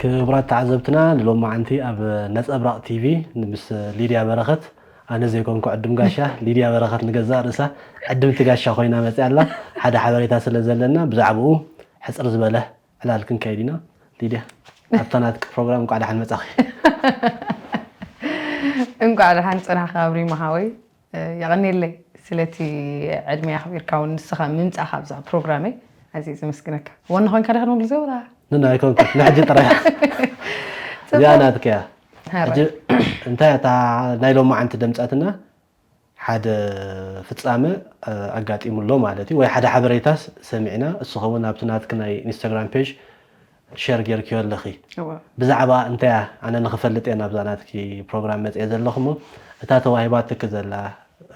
ክቡራት ተዓዘብትና፣ ንሎማዓንቲ ኣብ ነጸብራቕ ቲቪ ምስ ሊድያ በረኸት፣ ኣነ ዘይኮንኩ ዕድም ጋሻ፣ ሊድያ በረኸት ንገዛእ ርእሳ ዕድምቲ ጋሻ ኮይና መጽያ ኣላ። ሓደ ሓበሬታ ስለ ዘለና ብዛዕባኡ ሕጽር ዝበለ ዕላል ክንከይድ ኢና። ሊድያ፣ ኣብታ ናትኪ ፕሮግራም እንቋዕ ደሓን መጻኺ። እንቋዕ ደሓን ጽናሕካ ኣብሪማ ሓወይ። የቐንየለይ ስለቲ ዕድመይ ኣኽቢርካ እውን ንስኻ ምምጻእካ ኣብዛ ፕሮግራመይ ኣዝየ ዘመስግነካ። ዋና ኮይንካ ዲኻ ንብሉ ዘውራ? ንና ኣይኮንኩ፣ ንሕጂ ጥራይ። እዚኣ ናትኪ እያ። ሃረ። ሕጂ እንታይ እታ ናይ ሎማዓንቲ ደምጻትና ሓደ ፍጻመ ኣጋጢሙ ኣሎ ማለት እዩ፣ ወይ ሓደ ሓበሬታስ ሰሚዕና፣ እሱ ኸውን ኣብቲ ናትኪ ናይ ኢንስታግራም ፔጅ ሸር ጌርክዮ ኣለኺ። እወ። ብዛዕባ እንታይ እያ? ኣነ ንኽፈልጥ እየ ናብዛ ናትኪ ፕሮግራም መጽየ ዘለኹ እሞ፣ እታ ተዋሂባትኪ ዘላ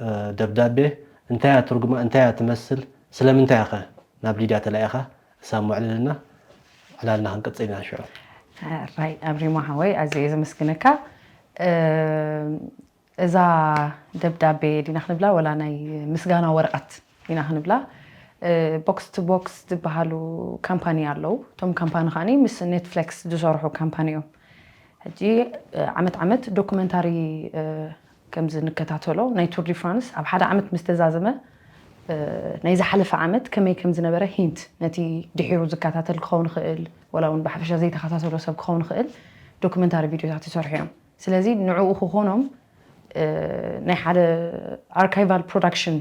እ፣ ደብዳቤ እንታይ እያ ትርጉማ? እንታይ እያ ትመስል? ስለምንታይ እያ ኸ ናብ ሊድያ ተላኢኻ? እሳ እሞ ኣዕልልና፣ ዕላልና ክንቅጽል ኢና ሽዑ። ሕራይ ኣብሪማ ሓወይ ኣዝየ እየ ዘመስግነካ። እ፣ እዛ ደብዳቤ ዲና ክንብላ ወላ ናይ ምስጋና ወረቐት ዲና ክንብላ፣ እ፣ ቦክስ ቱ ቦክስ ዝበሃሉ ካምፓኒ ኣለዉ። እቶም ካምፓኒ ከዓኒ ምስ ኔትፍሊክስ ዝሰርሑ ካምፓኒ እዮም። ሕጂ እ፣ ዓመት ዓመት ዶኩመንታሪ እ፣ ከምዚ ንከታተሎ ናይ ቱር ዲ ፍራንስ ኣብ ሓደ ዓመት ምስ ተዛዘመ እ፣ ናይ ዝሓለፈ ዓመት ከመይ ከም ዝነበረ ሂንት ነቲ ድሒሩ ዝከታተል ክኸውን ይኽእል ወላ እውን ብሓፈሻ ዘይተኸታተሎ ሰብ ክኸውን ይኽእል ዶኩመንታሪ ቪድዮታት ይሰርሑ እዮም። ስለዚ ንዕኡ ክኾኖም እ፣ ናይ ሓደ ኣርካይቫል ፕሮዳክሽን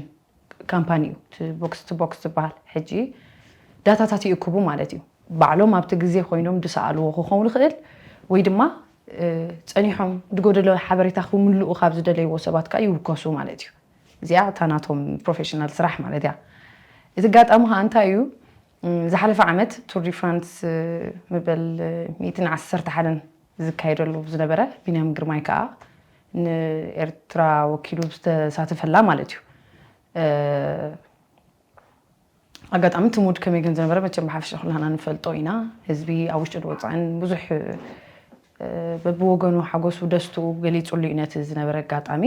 ካምፓኒ እዩ እቲ ቦክስ ቱ ቦክስ ዝበሃል። ሕጂ ዳታታት ይእክቡ ማለት እዩ። ባዕሎም ኣብቲ ግዜ ኮይኖም ዝሰኣልዎ ክኸውን ይኽእል ወይ ድማ እ፣ ጸኒሖም ዝጎደለ ሓበሬታ ክምልኡ ካብ ዝደለይዎ ሰባት ከዓ ይውከሱ ማለት እዩ። እዚኣ እታ ናቶም ፕሮፌሽናል ስራሕ ማለት እያ። እቲ ኣጋጣሚ ከዓ እንታይ እዩ? እም፣ ዝሓለፈ ዓመት ቱር ዲ ፍራንስ እ፣ ምበል እ፣ ሚእትን ዓሰርተ ሓደን ዝካየደሉ ዝነበረ ቢንያም ግርማይ ከዓ ንኤርትራ ወኪሉ ዝተሳተፈላ ማለት እዩ። እ፣ ኣጋጣሚ እቲ ሙድ ከመይ ከም ዝነበረ መቸም ብሓፈሻ ኩላና ንፈልጦ ኢና። ህዝቢ ኣብ ውሽጢ ወፃእን ብዙሕ እ፣ በብወገኑ ሓጎሱ ደስትኡ ገሊፁሉ እዩ ነቲ ዝነበረ ኣጋጣሚ።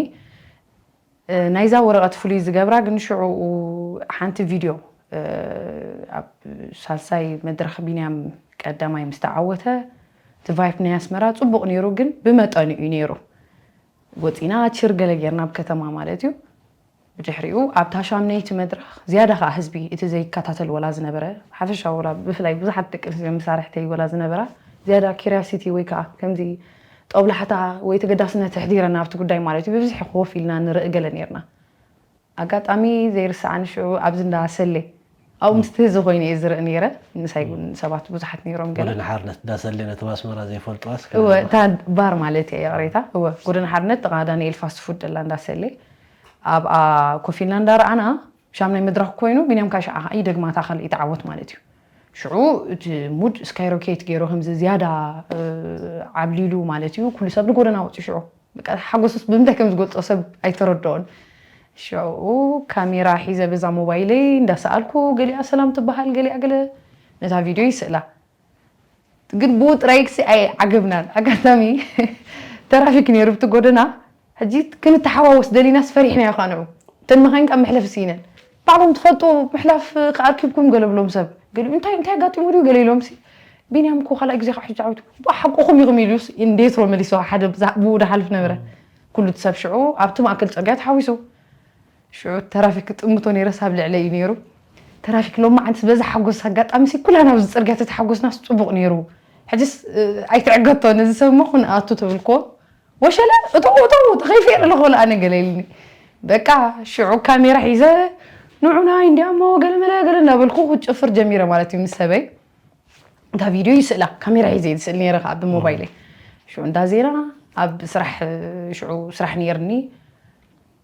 እ፣ ናይዛ ወረቐት ፍሉይ ዝገብራ ግን ሽዑ ሓንቲ ቪድዮ እ፣ ኣብ ሳልሳይ መድረኽ ቢንያም ቀዳማይ ምስ ተዓወተ እቲ ቫይፕ ናይ ኣስመራ ፅቡቕ ነይሩ፣ ግን ብመጠኑ እዩ ነይሩ። ወፂና ችር ገለ ጌርና ኣብ ከተማ ማለት እዩ። ብድሕሪኡ ኣብታ ሻምነይቲ መድረኽ ዝያዳ ከዓ ህዝቢ እቲ ዘይከታተል ወላ ዝነበረ ሓፈሻ ወላ ብፍላይ ብዙሓት ደቂ ኣንስትዮ መሳርሕተይ ወላ ዝነበራ ዝያዳ ኪሪያሲቲ ወይ ከዓ ከምዚ ጦብላሕታ ወይ ተገዳስነት ኣሕዲረና ኣብቲ ጉዳይ ማለት እዩ ብብዝሒ ኮፍ ኢልና ንርኢ ገለ ነርና። ኣጋጣሚ ዘይርስዓኒ ሽዑ ኣብዚ እንዳ ሰሌ ኣብኡ ምስቲ ህዝቢ ኮይኑ እየ ዝርኢ ነይረ። ምሳይ እውን ሰባት ብዙሓት ነይሮም ገለ ወደ ንሓርነት ዳሰሌ ነቶም ኣስመራ ዘይፈልጥዋስ እወ እታ ባር ማለት እያ ይቕሬታ እወ ጎደና ሓርነት ጥቓ ዳንኤል ፋስት ፉድ ደላ እንዳሰሌ ኣብኣ ኮፍ ኢልና እንዳረኣና ሻምናይ መድረኽ ኮይኑ ቢንያም ካሽዓ ይደግማታ ካልእ ይተዓወት ማለት እዩ። ሽዑ እቲ ሙድ ስካይሮኬት ገይሩ ከምዚ ዝያዳ እ፣ ዓብሊሉ ማለት እዩ። ኩሉ ሰብ ንጎደና ወፂኡ ሽዑ በቃ ሓጎሱስ ብምንታይ ከም ዝገልፆ ሰብ ኣይተረድኦን። ሽዑ ካሜራ ሒዘ በዛ ሞባይለይ እንዳሰኣልኩ ገሊኣ ሰላም ትበሃል ገሊኣ ገለ ነታ ቪድዮ ይስእላ። ግን ብኡ ጥራይ ክሲ ኣይዓገብናን ኣጋጣሚ ተራፊክ ነይሩ ብቲ ጎደና። ሕጂ ክንተሓዋወስ ደሊናስ ፈሪሕናዮ ከዓ ንዑ እተን መኻይን ካብ መሕለፊ ስኢነን ባዕሎም ትፈልጡ ምሕላፍ ክኣርኪብኩም ገለ ብሎም ሰብ ገሊኡ እንታይ እንታይ ኣጋጢሙ ድዩ ገለ ኢሎም ሲ ቢንያም እኮ ካልኣይ ግዜ ከዓ ሕጂ ዓዊቱ ሓቁኹም ኢኹም ኢሉስ እንዴት ሮ መሊስዋ ሓደ ብኡ ድሓልፍ ነበረ። ኩሉ እቲ ሰብ ሽዑ ኣብቲ ማእከል ፅርግያ ተሓዊሱ ሽዑ ተራፊክ ጥምቶ ነይረስ ኣብ ልዕለ እዩ ነይሩ። ተራፊክ ሎማዓንትስ በዚ ሓጎስ ኣጋጣሚ ሲ ኩላና ኣብዚ ፅርግያ ተተሓጎስናስ ፅቡቕ ነይሩ። ሕጅስ ኣይትዕገቶ ነዚ ሰብ እሞ ክንኣቱ ተብልኮ ወሸለ እተው እተው ተኸይፈ ኣለኹ ኣነ ገለ ኢልኒ። በቃ ሽዑ ካሜራ ሒዘ ንዑናይ እንዲያሞ ገለመለ ገለ እናበልኩ ክጭፍር ጀሚረ ማለት እዩ ምስ ሰበይ። እታ ቪድዮ ይስእላ ካሜራ ሒዘ ዝስእል ነይረ ከዓ ብሞባይለይ ሽዑ እንዳ ዜና ኣብ ስራሕ ሽዑ ስራሕ ነይርኒ።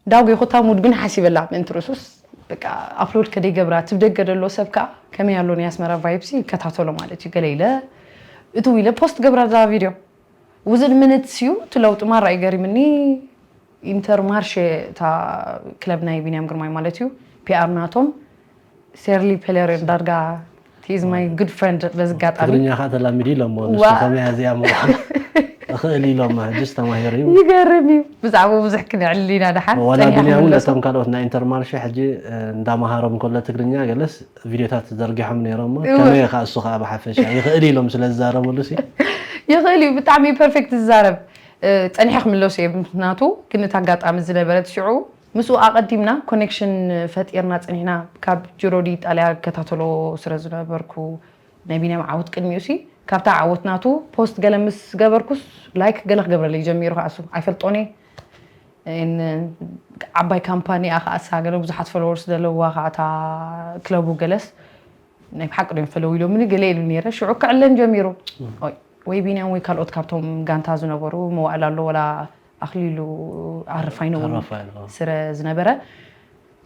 ዳጉ ይኹታ ሙድ ግን ሓሲበላ ምእንቲ ርእሱስ በቃ ኣፕሎድ ከደይገብራ ትብ ደገ ደሎ ሰብ ከዓ ከመይ ኣሎ ናይ ኣስመራ ቫይብሲ ይከታተሎ ማለት እዩ ገለ ኢለ እትው ኢለ ፖስት ገብራ ዛ ቪድዮ ውዝን ምንትስ እዩ እቲ ለውጢ ማራ እዩ ገሪምኒ። ኢንተርማርሽ እታ ክለብ ናይ ቢንያም ግርማይ ማለት እዩ ፒኣር ናቶም ሴርሊ ፔሌርን ዳርጋ ቲዝ ማይ ጉድ ፍሬንድ በዚ ኣጋጣሚ ትግርኛ ከዓ ተላሚድ ኢሎሞ ንሱ ዋ። ከመይ እዚኣ ምዃን እኽእል ኢሎሞ ሕጅስ ተማሂሩ እዩ። ይገርም እዩ። ብዛዕባኡ ብዙሕ ክንዕል ኢና ድሓር ዋላ ጸኒሓ ቢንያም እውን ክምለሶ። ነቶም ካልኦት ናይ ኢንተርማርሽ ሕጂ እንዳመሃሮም ከሎ ትግርኛ ገለስ ቪድዮታት ዘርጊሖም ነይሮሞ እወ። ከመይ ከዓ እሱ ከዓ ብሓፈሻ ይኽእል ኢሎም ስለ ዝዛረብሉ ሲ ይኽእል እዩ ብጣዕሚ ፐርፌክት ዝዛረብ። ጸኒሐ ክምለሱ እየ ናቱ። ግን እቲ ኣጋጣሚ ዝነበረት ሽዑ ምስኡ ኣቐዲምና ኮኔክሽን ፈጢርና ጸኒሕና። ካብ ጅሮዲ ጣልያ ከታተሎ ስለ ዝነበርኩ ናይ ቢንያም ዓወት ቅድሚኡ ሲ ካብታ ዓወት ናቱ ፖስት ገለ ምስ ገበርኩስ ላይክ ገለ ክገብረለይ ጀሚሩ። ከኣሱ ኣይፈልጦን እየ። ዓባይ ካምፓኒ እያ ከኣሳ ገለ ብዙሓት ፎሎወርስ ዘለዋ ከኣታ ክለቡ ገለስ ናይ ብሓቂ ዶ ፈለው ኢሎምኒ ገለ ኢሉ ነይረ። ሽዑ ክዕለን ጀሚሩ። ወይ ቢንያም ወይ ካልኦት ካብቶም ጋንታ ዝነበሩ መዋእል ኣሎ ወላ ኣኽሊሉ ኣረፋይነ እውን ስረ ዝነበረ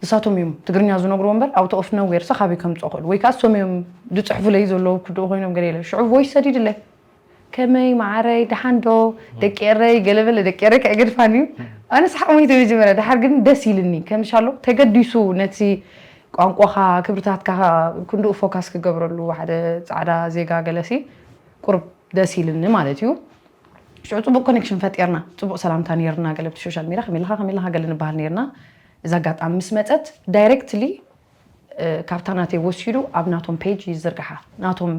ንሳቶም እዮም ትግርኛ ዝነግርዎ እምበር ኣውቶ ኦፍ ነዌር ሰ ካበይ ከምፅኦ ክእሉ ወይ ከዓ እሶም እዮም ዝፅሕፉለይ ዘለዉ ክድኡ ኮይኖም ገለ የለ ሽዑ ቮይስ ሰዲድለይ ከመይ ማዓረይ ደሓን ዶ ደቂ ኤረይ ገለበለ ደቂ ኤረይ ከእገድፋን እዩ ኣነ ሰሓቅ ሞይተ መጀመርያ ደሓር ግን ደስ ኢልኒ ከምሻሎ ተገዲሱ ነቲ ቋንቋኻ ክብርታትካ ክንድኡ ፎካስ ክገብረሉ ሓደ ፃዕዳ ዜጋ ገለሲ ቁርብ ደስ ኢልኒ ማለት እዩ ሽዑ ፅቡቅ ኮኔክሽን ፈጢርና ፅቡቅ ሰላምታ ነርና ገለ ብቲ ሶሻል ሚድያ ከመይ ኣለኻ ከመይ ኣለኻ ገለ ንበሃል ነርና እዛ ኣጋጣሚ ምስ መፀት ዳይሬክትሊ ካብታ ናተይ ወሲዱ ኣብ ናቶም ፔጅ ይዝርግሓ ናቶም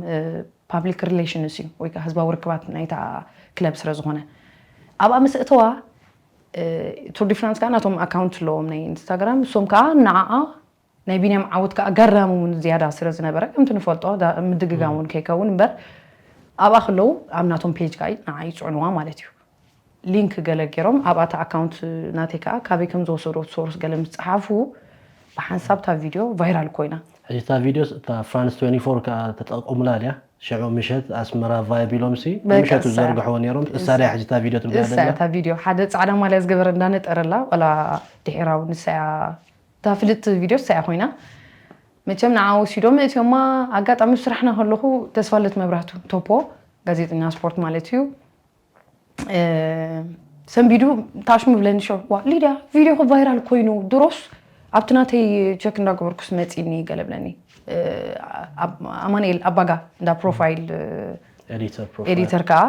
ፓብሊክ ሪሌሽንስ እዩ ወይ ከዓ ህዝባዊ ርክባት ናይታ ክለብ ስለ ዝኾነ ኣብኣ ምስ እተዋ ቱር ዲ ፍራንስ ከዓ ናቶም ኣካውንት ኣለዎም ናይ ኢንስታግራም እሶም ከዓ ንዓኣ ናይ ቢንያም ዓወት ከዓ ገራሚ እውን ዝያዳ ስለ ዝነበረ ከምቲ ንፈልጦ ምድግጋም እውን ከይከውን እምበር ኣብኣ ከለዉ ኣብ ናቶም ፔጅ ከዓ ንዓ ይፅዕንዋ ማለት እዩ ሊንክ ገለ ገይሮም ኣብኣታ ኣካውንት ናተይ ከዓ ካበይ ከም ዝወሰዶ ሶርስ ገለ ምስ ፀሓፉ ብሓንሳብ እታ ቪድዮ ቫይራል ኮይና ሕጂ እታ ቪድዮ እታ ፍራንስ ትዌንቲ ፎር ከዓ ተጠቀሙላ ድያ ሽዑ ምሸት ኣስመራ ቫይብ ኢሎም ሲ ምሸቱ ዝዘርግሕዎ ነይሮም እሳ ድያ ሕጂ እታ ቪድዮ ትብላ እሳ ዘላ እታ ቪድዮ ሓደ ፃዕዳ ማልያ ዝገበረ እንዳነጠረላ ዋላ ድሒራው ንሳያ እታ ፍልጥቲ ቪድዮ ንሳያ ኮይና መቸም ንዓ ወሲዶም እትዮማ ኣጋጣሚ ስራሕና ከለኹ ተስፋለት መብራህቱ ቶፖ ጋዜጠኛ ስፖርት ማለት እዩ ሰንቢዱ ታሽሙ ብለኒ ሸ ዋ ሊድያ ቪድዮ ቫይራል ኮይኑ ድሮስ ኣብቲ ናተይ ቸክ እንዳገበርኩስ መፂኒ ገለ ብለኒ ኣማንኤል ኣባጋ እንዳ ፕሮፋይል ኤዲተር ከዓ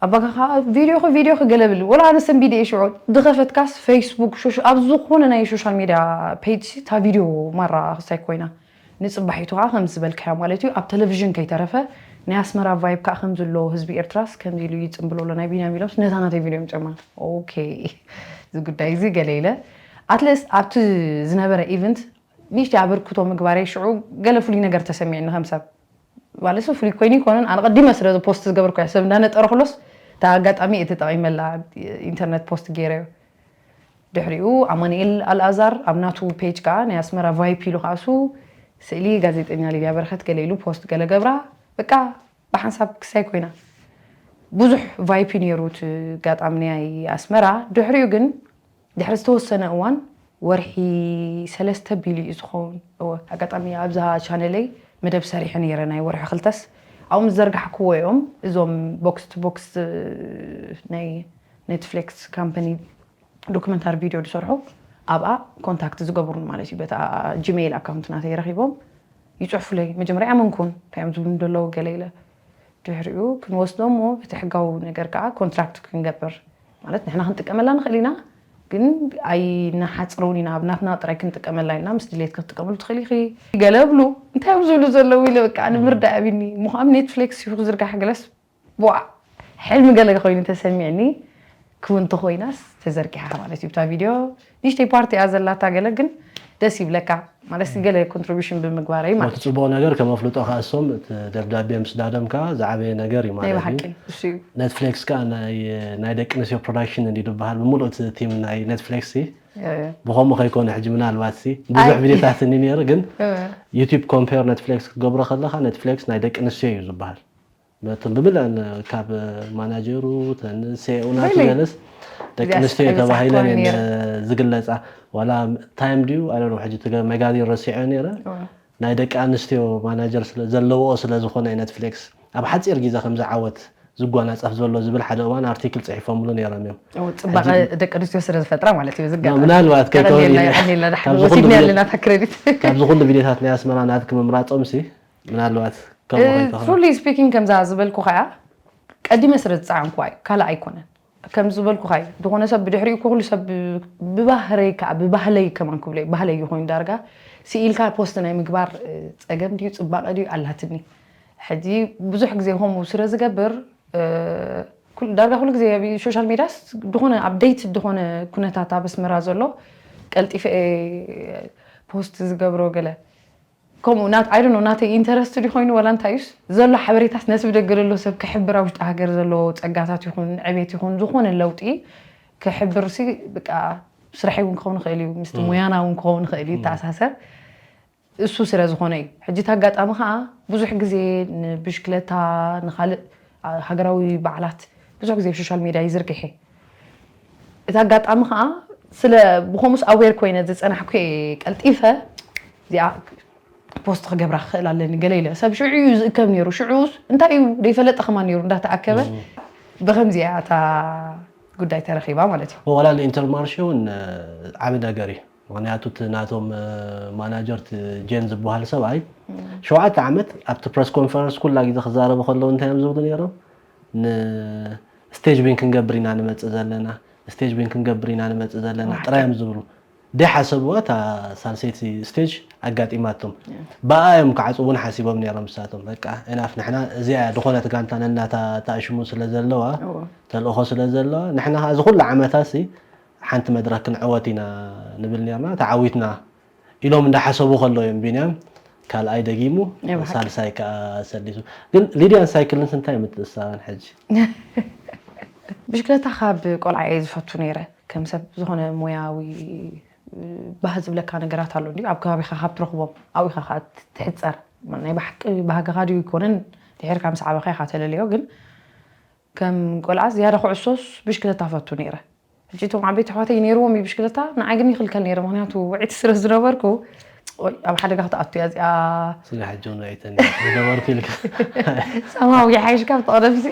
ኣባጋ ከዓ ቪድዮ ቪድዮ ክገለ ብል ወላ ኣነ ሰንቢደ እየ ሽዑ ድኸፈትካስ ፌስቡክ ኣብ ዝኾነ ናይ ሶሻል ሚድያ ፔጅ እታ ቪድዮ ማራ ክሳይ ኮይና ንፅባሒቱ ከዓ ከም ዝበልካዮ ማለት እዩ ኣብ ቴሌቪዥን ከይተረፈ ናይ ኣስመራ ቫይብ ከዓ ከም ዘሎ ህዝቢ ኤርትራስ ከምዚ ኢሉ ይፅምብሎ ኣሎ ናይ ቢንያም ኢሎምስ ነታ ናተይ ቪድዮ ምጨማ ኦኬ እዚ ጉዳይ እዚ ገለ ኢለ ኣትለስ ኣብቲ ዝነበረ ኢቨንት ንሽቲ ኣበርክቶ ምግባረይ ሽዑ ገለ ፍሉይ ነገር ተሰሚዕኒ ከም ሰብ ማለት ፍሉይ ኮይኑ ይኮነን ኣነ ቀዲመ ስለ ፖስት ዝገበርኩ ሰብ እንዳነጠረ ክሎስ እታ ኣጋጣሚ እየ ተጠቂመላ ኢንተርነት ፖስት ገይረዮ ድሕሪኡ ኣማንኤል ኣልኣዛር ኣብ ናቱ ፔጅ ከዓ ናይ ኣስመራ ቫይፕ ኢሉ ከኣሱ ስእሊ ጋዜጠኛ ሊድያ በረኸት ገለ ኢሉ ፖስት ገለ ገብራ በቃ ብሓንሳብ ክሳይ ኮይና ብዙሕ ቫይፕ ነይሩ እቲ ጋጣሚ ናይ ኣስመራ ድሕሪኡ ግን ድሕሪ ዝተወሰነ እዋን ወርሒ ሰለስተ ቢሉ እዩ ዝኸውን እወ ኣጋጣሚ ኣብዛ ቻነለይ መደብ ሰሪሐ ነይረ ናይ ወርሒ ክልተስ ኣብኡ ምስ ዘርጋሕክዎ እዮም እዞም ቦክስ ቱ ቦክስ ናይ ኔትፍሊክስ ካምፓኒ ዶክመንታሪ ቪድዮ ዝሰርሑ ኣብኣ ኮንታክት ዝገብሩን ማለት እዩ በታ ጂሜይል ኣካውንት ናተይ ረኺቦም ይፅሕፉለይ መጀመርያ ኣመንኩን እንታይ እዮም ዝብሉ እንደለዉ ገለ ኢለ ድሕሪኡ ክንወስዶ እሞ በቲ ሕጋዊ ነገር ከዓ ኮንትራክት ክንገብር ማለት ንሕና ክንጥቀመላ ንኽእል ኢና ግን ኣይናሓፅረውን ኢና ኣብ ናትና ጥራይ ክንጥቀመላ ኢና ምስ ድሌት ክትጥቀመሉ ትኽእል ኢኺ ገለ እብሉ እንታይ እዮም ዝብሉ ዘለዉ ኢለ በቃ ንምርዳእ ኣቢኒ ምዃም ኔትፍሊክስ ይኹ ዝርጋሕ ገለስ ቧዕ ሕልሚ ገለ ኮይኑ ተሰሚዕኒ ክውን ተኮይናስ ተዘርጊሓ ማለት እዩ ብታ ቪድዮ ንሽተይ ፓርቲ እያ ዘላታ ገለ ግን ደስ ይብለካ ማለት ገለ ኮንትሪቢሽን ብምግባረይ ማለት እቲ ፅቡቅ ነገር ከም ኣፍልጦ ከኣሶም እቲ ደብዳቤ ምስዳዶም ከዓ ዝዓበየ ነገር እዩ ናይ ማለት እዩ ብሓቂ እሱ እዩ ኔትፍሊክስ ከዓ ናይ ናይ ደቂ ኣንስትዮ ፕሮዳክሽን እንዲ ዝበሃል ብምሉእ እቲ ቲም ናይ ኔትፍሊክስ ሲ ያ፣ ያ። ብከምኡ ከይኮነ ሕጂ ምናልባት ሲ ብዙሕ ኣይ። ቪዲዮታት እኒ ነይሩ ግን እ፣ ዩቲብ ኮምፔር ኔትፍሊክስ ክትገብሮ ከለካ ኔትፍሊክስ ናይ ደቂ ኣንስትዮ እዩ ዝበሃል እቶም ብምልአን ካብ ማናጀሩ ተን ሴኡ ናቱ Really? ገለስ ደቂ Yes, ኣንስትዮ I was ተባሂለን actually እየን here. ዝግለፃ ዋላ ታይም ድዩ ኣለ ሕጂ እቲ መጋዚን ረሲዐ ነይረ እ። ናይ ደቂ ኣንስትዮ ማናጀር ስለ- ዘለዎኦ ስለ ዝኾነ እዩ ኔትፍሊክስ ኣብ ሓፂር ግዜ ከምዚ ዓወት ዝጓናፀፍ ዘሎ ዝብል ሓደ እዋን ኣርቲክል ፅሒፎምሉ ነይሮም እዮም ኦ፣ ፅባቐ ደቂ ኣንስትዮ ስለ ዝፈጥራ ማለት እዩ ዝገርም ምናልባት ከይከውን ቀለልና እዩ። ይቐኒልና ድሓን ካብዚ ኩሉ ወሲድና ቪድዮ- ያለና እታ ክሬዲት ካብዚ ኩሉ ቪድዮታት ናይ ኣስመራ ናትኪ ምምራፆም ሲ ምናልባት ከምኡ ከይተኾነ ትሩሊ ስፒኪንግ ከምዛ ዝበልኩ ከያ ቀዲመ ስለ ዝፀዓንኩዋ እዩ ካልእ ኣይኮነን ከም ዝበልኩኻ እዩ ዝኾነ ሰብ ብድሕሪኡ ኩሉ ሰብ ብባህረይ ከዓ ብባህለይ ከማን ክብሎ እዩ ባህለይ እዩ ኮይኑ ዳርጋ ስኢልካ ፖስት ናይ ምግባር እ፣ ፀገም ድዩ ፅባቐ ድዩ ኣላትኒ ሕጂ ብዙሕ ግዜ ከምኡ ስለ ዝገብር እ፣ ኩል- ዳርጋ ኩሉ ግዜ ኣብ ሶሻል ሚዲያስ ዝኾነ ኣፕዴት ዝኾነ ኩነታት ኣብ ኣስመራ ዘሎ ቀልጢፈ እየ ፖስት ዝገብሮ። ገለ ከምኡ ናት ኣይ ዶንት ኖ ናተይ ኢንተረስት ዲ ኮይኑ ወላ እንታይ እዩስ ዘሎ ሓበሬታት ነቲ ብደገ ዘሎ ሰብ ክሕብር፣ ኣብ ውሽጢ ሃገር ዘሎ ጸጋታት ይኹን ዕቤት ይኹን ዝኾነ ለውጢ ክሕብር ሲ ብቃ ስራሐይ እውን ክኸውን ይኽእል እዩ፣ ምስቲ ሞያና እውን ክኸውን ይኽእል እዩ ይተኣሳሰር። እሱ ስለ ዝኾነ እዩ። ሕጂ እቲ ኣጋጣሚ ከዓ ብዙሕ ግዜ ንብሽክለታ ንኻልእ ሃገራዊ በዓላት ብዙሕ ግዜ ኣብ ሶሻል ሚድያ ይዝርግሕ እየ። እቲ ኣጋጣሚ ከዓ ስለ ብኸምኡስ ኣዌር ኮይነ ዝፀናሕኩ እየ ቀልጢፈ እዚኣ ፖስት ክገብራ ክኽእል ኣለኒ ገለ ኢለ። ሰብ ሽዑ እዩ ዝእከብ ነይሩ። ሽዑስ እንታይ እዩ ዘይፈለጠ ከማን ነይሩ እንዳተኣከበ ብኸምዚ እያ እታ ጉዳይ ተረኺባ ማለት እዩ። ወላ ንኢንተርማርሽ እውን ዓብ ነገር እዩ። ምክንያቱ እቲ ናቶም ማናጀር ጀን ዝበሃል ሰብኣይ ሸውዓተ ዓመት ኣብቲ ፕረስ ኮንፈረንስ ኩላ ግዜ ክዛረቡ ከለዉ እንታይ እዮም ዝብሉ ነይሮም? ንስቴጅ ዊን ክንገብር ኢና ንመፅእ ዘለና፣ ስቴጅ ዊን ክንገብር ኢና ንመፅእ ዘለና ጥራይ እዮም ዝብሉ። ደይሓሰብዋ እታ ሳልሰይቲ ስቴጅ ኣጋጢማቶም። ብኣ እዮም ክዓፁ እውን ሓሲቦም ነይሮም ንሳቶም። በቃ ኤናፍ ንሕና እዚኣ ዝኾነት ጋንታ ነናታ ተኣሽሙ ስለ ዘለዋ ተልእኾ ስለ ዘለዋ ንሕና ከዓ እዚ ኩሉ ዓመታት ሲ ሓንቲ መድረክ ክንዕወት ኢና ንብል ነርና፣ ተዓዊትና ኢሎም እንዳሓሰቡ ከሎ እዮም ቢንያም ካልኣይ ደጊሙ ሳልሳይ ከዓ ሰሊሱ። ግን ሊድያን ሳይክልንስ እንታይ ምትእስሳረን ሕጂ? ብሽክለታ ካብ ቆልዓ እየ ዝፈቱ ነይረ። ከም ሰብ ዝኾነ ሞያዊ ባህ ዝብለካ ነገራት ኣሎ እንዲ ኣብ ከባቢኻ ካብ ትረኽቦም ኣብኡ ኢኻ ትሕፀር። ናይ ብሓቂ ባህግኻ ድዩ ይኮነን ድሕርካ ምስ ዓበኻ ኢኻ ተለለዮ። ግን ከም ቆልዓ ዝያዳ ኩዕሶስ ብሽክለታ ፈቱ ነይረ። ሕጂ እቶም ዓበይቲ ኣሕዋተይ ይነይርዎም እዩ ብሽክለታ፣ ንዓይ ግን ይኽልከል ነይረ። ምክንያቱ ውዒት ስለ ዝነበርኩ፣ "ወይ፣ ኣብ ሓደጋ ክትኣቱ እያ እዚኣ። ስለ ሕጂ እውን ውዒተን ዝነበርኩ ኢልካ። ሰማዊ ይሓይሽካ ብተቐደምሲ።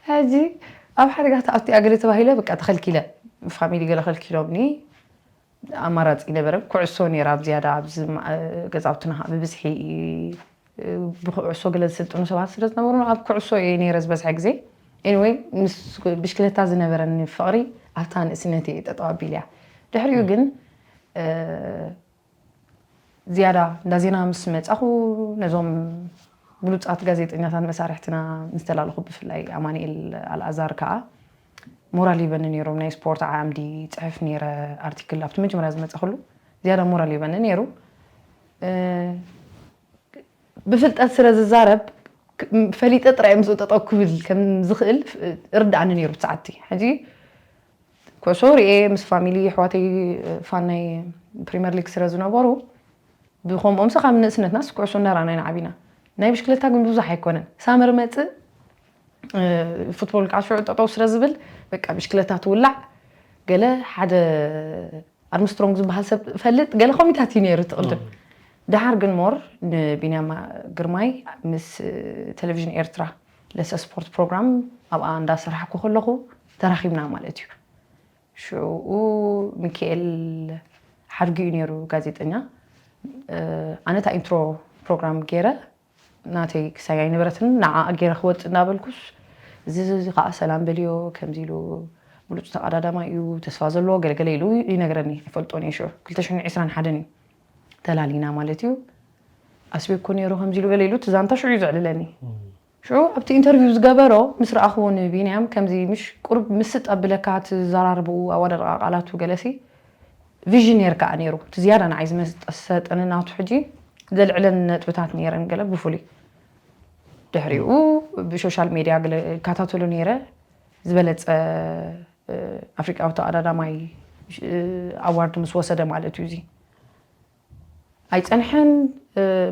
ሕጂ ኣብ ሓደጋ ክትኣቱ እያ ገለ ተባሂለ፣ በቃ ተኸልኪለ። ፋሚሊ ገለ ከልኪሎምኒ። ኣማራፂ ነበረ። ኩዕሶ ነይራ ኣብ ዝያዳ ኣብዚ ማ-፣ ገዛውትና ከዓ ብብዝሒ ብኩዕሶ ገለ ዝስልጥኑ ሰባት ስለ ዝነበሩ ኣብ ኩዕሶ እየ ነይረ ዝበዝሐ ግዜ። ኤኒወይ ምስ ብሽክለታ ዝነበረኒ ፍቕሪ ኣብታ ንእስነት እየ ጠጠው ኣቢልያ። ድሕሪኡ ግን ዝያዳ እንዳ ዜና ምስ መጻኹ ነዞም ብሉጻት ጋዜጠኛታት መሳርሕትና ምስ ተላለኹ ብፍላይ ኣማኑኤል ኣልኣዛር ከዓ ሞራል ይበኒ ነይሮም። ናይ ስፖርት ዓምዲ ጽሕፍ ነይረ ኣርቲክል ኣብቲ መጀመርያ ዝመጻኹሉ ዝያዳ ሞራል ይበኒ ነይሩ። ብፍልጠት ስለ ዝዛረብ ፈሊጠ ጥራይ ምስኡ ጠጠው ክብል ከም ዝኽእል ርድኣኒ ነይሩ ብሰዓቲ። ሕጂ ኩዕሶ ርኤ ምስ ፋሚሊ ኣሕዋተይ ፋን ናይ ፕሪምየር ሊግ ስለ ዝነበሩ ብከምኦም ስ ካብ ንእስነትናስ ኩዕሶ እናረኣና ኢና ዓቢና። ናይ ብሽክለታ ግን ብዙሕ ኣይኮነን። ሳመር መፅእ ፉትቦል ከዓ ሽዑ ጠጠው ስለ ዝብል በቃ ብሽክለታ ትውላዕ ገለ ሓደ ኣርምስትሮንግ ዝበሃል ሰብ ፈልጥ ገለ ኮሚታት እዩ ነይሩ ትቕድም። ደሓር ግን ሞር ንቢንያም ግርማይ ምስ ቴሌቪዥን ኤርትራ ለሰ ስፖርት ፕሮግራም ኣብኣ እንዳሰራሕኩ ከለኹ ተራኺብና ማለት እዩ። ሽዑ ሚካኤል ሓድጊ እዩ ነይሩ ጋዜጠኛ። ኣነ እታ ኢንትሮ ፕሮግራም ገይረ ናተይ ክሳይ ኣይነበረትን ንዓ ገይረ ክወፅእ እናበልኩስ እዚ እዚ ከዓ ሰላም በልዮ ከምዚ ኢሉ ብሉፅ ተቐዳዳማይ እዩ ተስፋ ዘለዎ ገለገለ ኢሉ ይነግረኒ። ኣይፈልጦን እየ ሽዑ ክልተ ሽሕን ዕስራን ሓደን እዩ ተላሊና ማለት እዩ። ኣስቤኮ ነይሩ ከምዚ ኢሉ ገለ ኢሉ እቲ ዛንታ ሽዑ እዩ ዘዕልለኒ። ሽዑ ኣብቲ ኢንተርቪው ዝገበሮ ምስ ረኣኽዎ ንቢንያም ከምዚ ምሽ ቁሩብ ምስጥ ኣብለካ ትዘራርብኡ ኣወዳድቃ ቃላቱ ገለሲ ቪዥን ነይር ከዓ ነይሩ። እቲ ዝያዳ ንዓይ ዝመሰጠኒ ናቱ ሕጂ ዘልዕለን ነጥብታት ነይረን ገለ ብፍሉይ ድሕሪኡ ብሶሻል ሜድያ ገለ እከታተሎ ነይረ። ዝበለፀ ኣፍሪቃዊ ተቐዳዳማይ ኣዋርድ ምስ ወሰደ ማለት እዩ። እዚ ኣይፀንሐን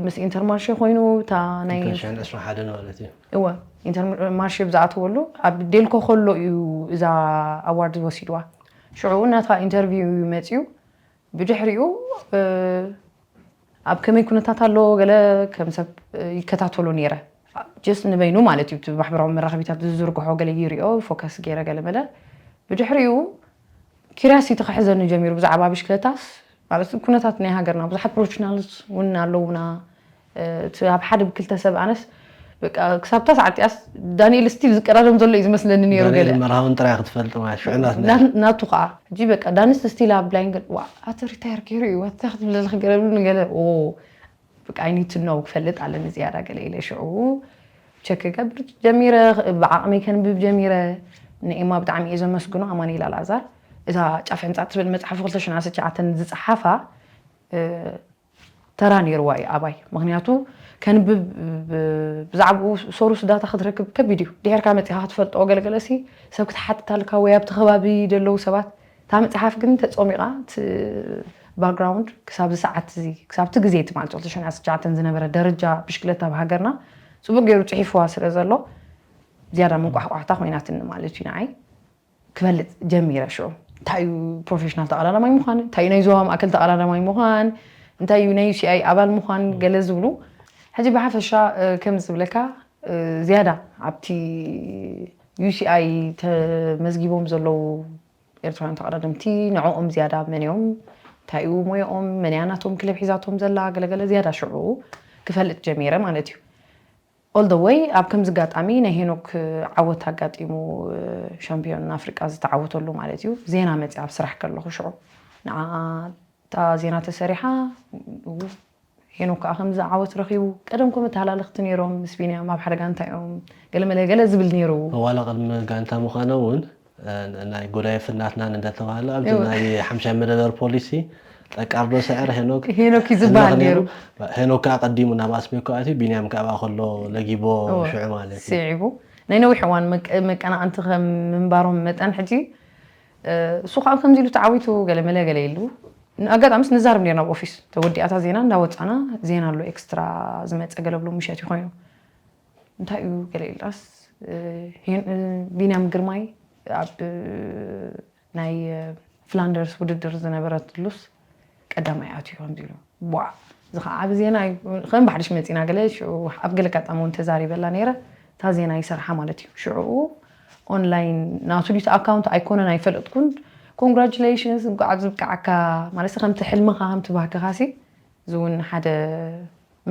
ምስ ኢንተርማርሼ ኮይኑ እታ ናይ ሽሕን ዕስራን ሓደን ማለት እዩ። እወ ኢንተርማርሼ ብዝኣተወሉ ኣብ ዴልኮ ከሎ እዩ እዛ ኣዋርድ ወሲድዋ። ሽዑ ናታ ኢንተርቪው እዩ መፅዩ። ብድሕሪኡ ኣብ ከመይ ኩነታት ኣሎ ገለ ከም ሰብ ይከታተሎ ነይረ። ጀስት ንበይኑ ማለት እዩ እቲ ማሕበራዊ መራኸቢታት ዝዝርግሖ ገለ ይሪኦ ፎከስ ገይረ ገለ መለ። ብድሕሪኡ ኪሪያሲቲ ክሕዘኒ ጀሚሩ ብዛዕባ ብሽክለታስ ማለት ኩነታት ናይ ሃገርና ብዙሓት ፕሮፌሽናልስ እውን ኣለውና። እቲ ኣብ ሓደ ብክልተ ሰብ ኣነስ በቃ ክሳብታ ሰዓት እቲኣስ ዳንኤል ስቲል ዝቀዳደም ዘሎ እዩ ዝመስለኒ ነይሩ። ገለ ዳንኤል መርሃውን ጥራይ ክትፈልጥ ማለት ሽዑ ናት ነይሩ። ናት- ናቱ ከዓ ሕጂ በቃ ዳንስ ስቲል ኣብ ብላይንድ ዋ ኣተ ሪታየር ገይሩ እዩ ዋታ ክትብለልክ ገለ ብሉ ንገለ ኦ በቃ ኣይኒት ነው ክፈልጥ ኣለኒ ዝያዳ ገለ ኢለ ሽዑ ቸክ ክገብር ጀሚረ። ብዓቕመይ ከንብብ ጀሚረ። ንኤማ ብጣዕሚ እየ ዘመስግኖ፣ ኣማኑኤል ኣልኣዛር። እዛ ጫፍ ሕንጻ ትብል መጽሓፍ ክልተ ሽሕን ዓሰርተ ትሽዓተን ዝጸሓፋ ተራ ነይርዋ እዩ ኣባይ። ምክንያቱ ከንብብ፣ ብዛዕባኡ ሶርስ ዳታ ክትረክብ ከቢድ እዩ። ድሕርካ መፂኻ ክትፈልጦ ገለገለ ሲ ሰብ ክትሓትት ኣለካ ወይ ኣብቲ ከባቢ ደለዉ ሰባት። እታ መፅሓፍ ግን ተፆሚቓ እቲ ባክግራውንድ ክሳብ እዚ ሰዓት እዚ ክሳብ እቲ ግዜ እቲ ማለት ክልተ ሽሕን ዓሰርተ ትሽዓተን ዝነበረ ደረጃ ብሽክለታ ኣብ ሃገርና ፅቡቅ ገይሩ ፅሒፍዋ ስለ ዘሎ ዝያዳ መንቋሕቋሕታ ኮይናትኒ ማለት እዩ ንዓይ። ክፈልጥ ጀሚረ ሽዑ እንታይ እዩ ፕሮፌሽናል ተቐዳዳማይ ምዃን እንታይ እዩ ናይ ዞባ ማእከል ተቐዳዳማይ ምዃን እንታይ እዩ ናይ UCI ኣባል ምዃን ገለ ዝብሉ። ሕጂ ብሓፈሻ ከም ዝብለካ ዝያዳ ኣብቲ UCI ተመዝጊቦም ዘለዉ ኤርትራውያን ተቐዳደምቲ ንዕኦም ዝያዳ መን እዮም እንታይ እዩ ሞያኦም መን እያ ናቶም ክለብ ሒዛቶም ዘላ ገለገለ ዝያዳ ሽዑ ክፈልጥ ጀሚረ ማለት እዩ። All the way ኣብ ከምዚ ኣጋጣሚ ናይ ሄኖክ ዓወት ኣጋጢሙ ሻምፒዮን ኣፍሪቃ ዝተዓወተሉ ማለት እዩ ዜና መፅያ ኣብ ስራሕ ከለኹ ሽዑ ንዓ እታ ዜና ተሰሪሓ ሄኖክ ከዓ ከምዚ ዓወት ረኺቡ ቀደም ኮ መተሃላለኽቲ ነይሮም ምስ ቢንያም ኣብ ሓደ ጋንታ እዮም ገለመለ ገለ ዝብል ነይሩ። ዋላ ቅድሚ ጋንታ ምዃነ እውን ናይ ጎዳይፍ እናትናን እንደተባሃለ ኣብዚ ናይ ሓምሻይ መደበር ፖሊሲ ጠቃርዶ ሰዕር ሄኖክ ሄኖክ እዩ ዝበሃል ነይሩ። ሄኖክ ከዓ ቀዲሙ ናብ ኣስቤኮ ኣትዩ ቢንያም ከዓ ኣብኣ ከሎ ለጊቦ ሽዑ ማለት እዩ። ስዒቡ ናይ ነዊሕ እዋን መቀናቕንቲ ከም ምንባሮም መጠን ሕጂ እሱ ከዓ ከምዚ ኢሉ ተዓዊቱ ገለ መለ ገለ ኢሉ ኣጋጣሚስ ንዛረብ ነርና ኣብ ኦፊስ ተወዲኣታ ዜና እንዳወፃና ዜና ኣሎ ኤክስትራ ዝመፀ ገለ ብሎ ምሸት እዩ ኮይኑ እንታይ እዩ ገለ ኢልናስ ቢንያም ግርማይ ኣብ ናይ ፍላንደርስ ውድድር ዝነበረትሉስ ቀዳማይ ኣትዩ ከምዚ ኢሉ ቧዕ እዚ ከዓ ዓብ ዜና እዩ ከም ባሕድሽ መፂና ገለ ሽዑ ኣብ ገለ ኣጋጣሚ እውን ተዛሪበላ ነይረ እታ ዜና ይሰርሓ ማለት እዩ ሽዑ ኦንላይን ናቱ ዲቲ ኣካውንት ኣይኮነን ኣይፈለጥኩን congratulations እንኳዕ ኣብዚ ብቅዓካ ማለት ከምቲ ሕልምኻ ከምቲ ባህግኻ ሲ እዚ እውን ሓደ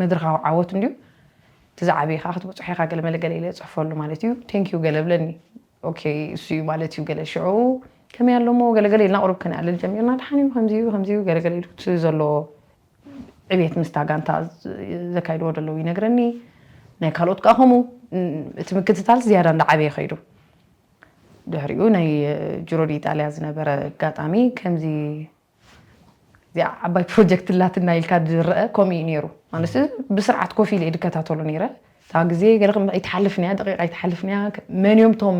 መድረኻዊ ዓወት እንድዩ እቲ ዝዓበየ ከዓ ክትበፅሖ ኢኻ ገለ መለ ገለ ኢለ ፅሕፈሉ ማለት እዩ thank you ገለ ብለኒ okay እሱ እዩ ማለት እዩ ገለ ሽዑ ከመይ ኣሎ እሞ ገለገለ ኢልና ቁሩብ ከነዕልል ጀሚርና ደሓን እዩ ከምዚ እዩ ከምዚ እዩ ገለገለ ኢሉ እቲ ዘሎ ዕቤት ምስታ ጋንታ ዘካይድዎ ዘለዉ ይነግረኒ ናይ ካልኦት ከዓ ከምኡ እቲ ምክትታል ዝያዳ እንዳዓበየ ከይዱ ድሕሪኡ ናይ ጅሮ ዲኢጣልያ ዝነበረ ኣጋጣሚ ከምዚ እዚኣ ዓባይ ፕሮጀክት ላትና ኢልካ ዝረአ ከምኡ እዩ ነይሩ ማለት ብስርዓት ኮፍ ኢለ ድከታተሉ ነይረ እታ ግዜ ገለ ኣይትሓልፍን እያ ደቂቃ ኣይትሓልፍን እያ መን እዮም ቶም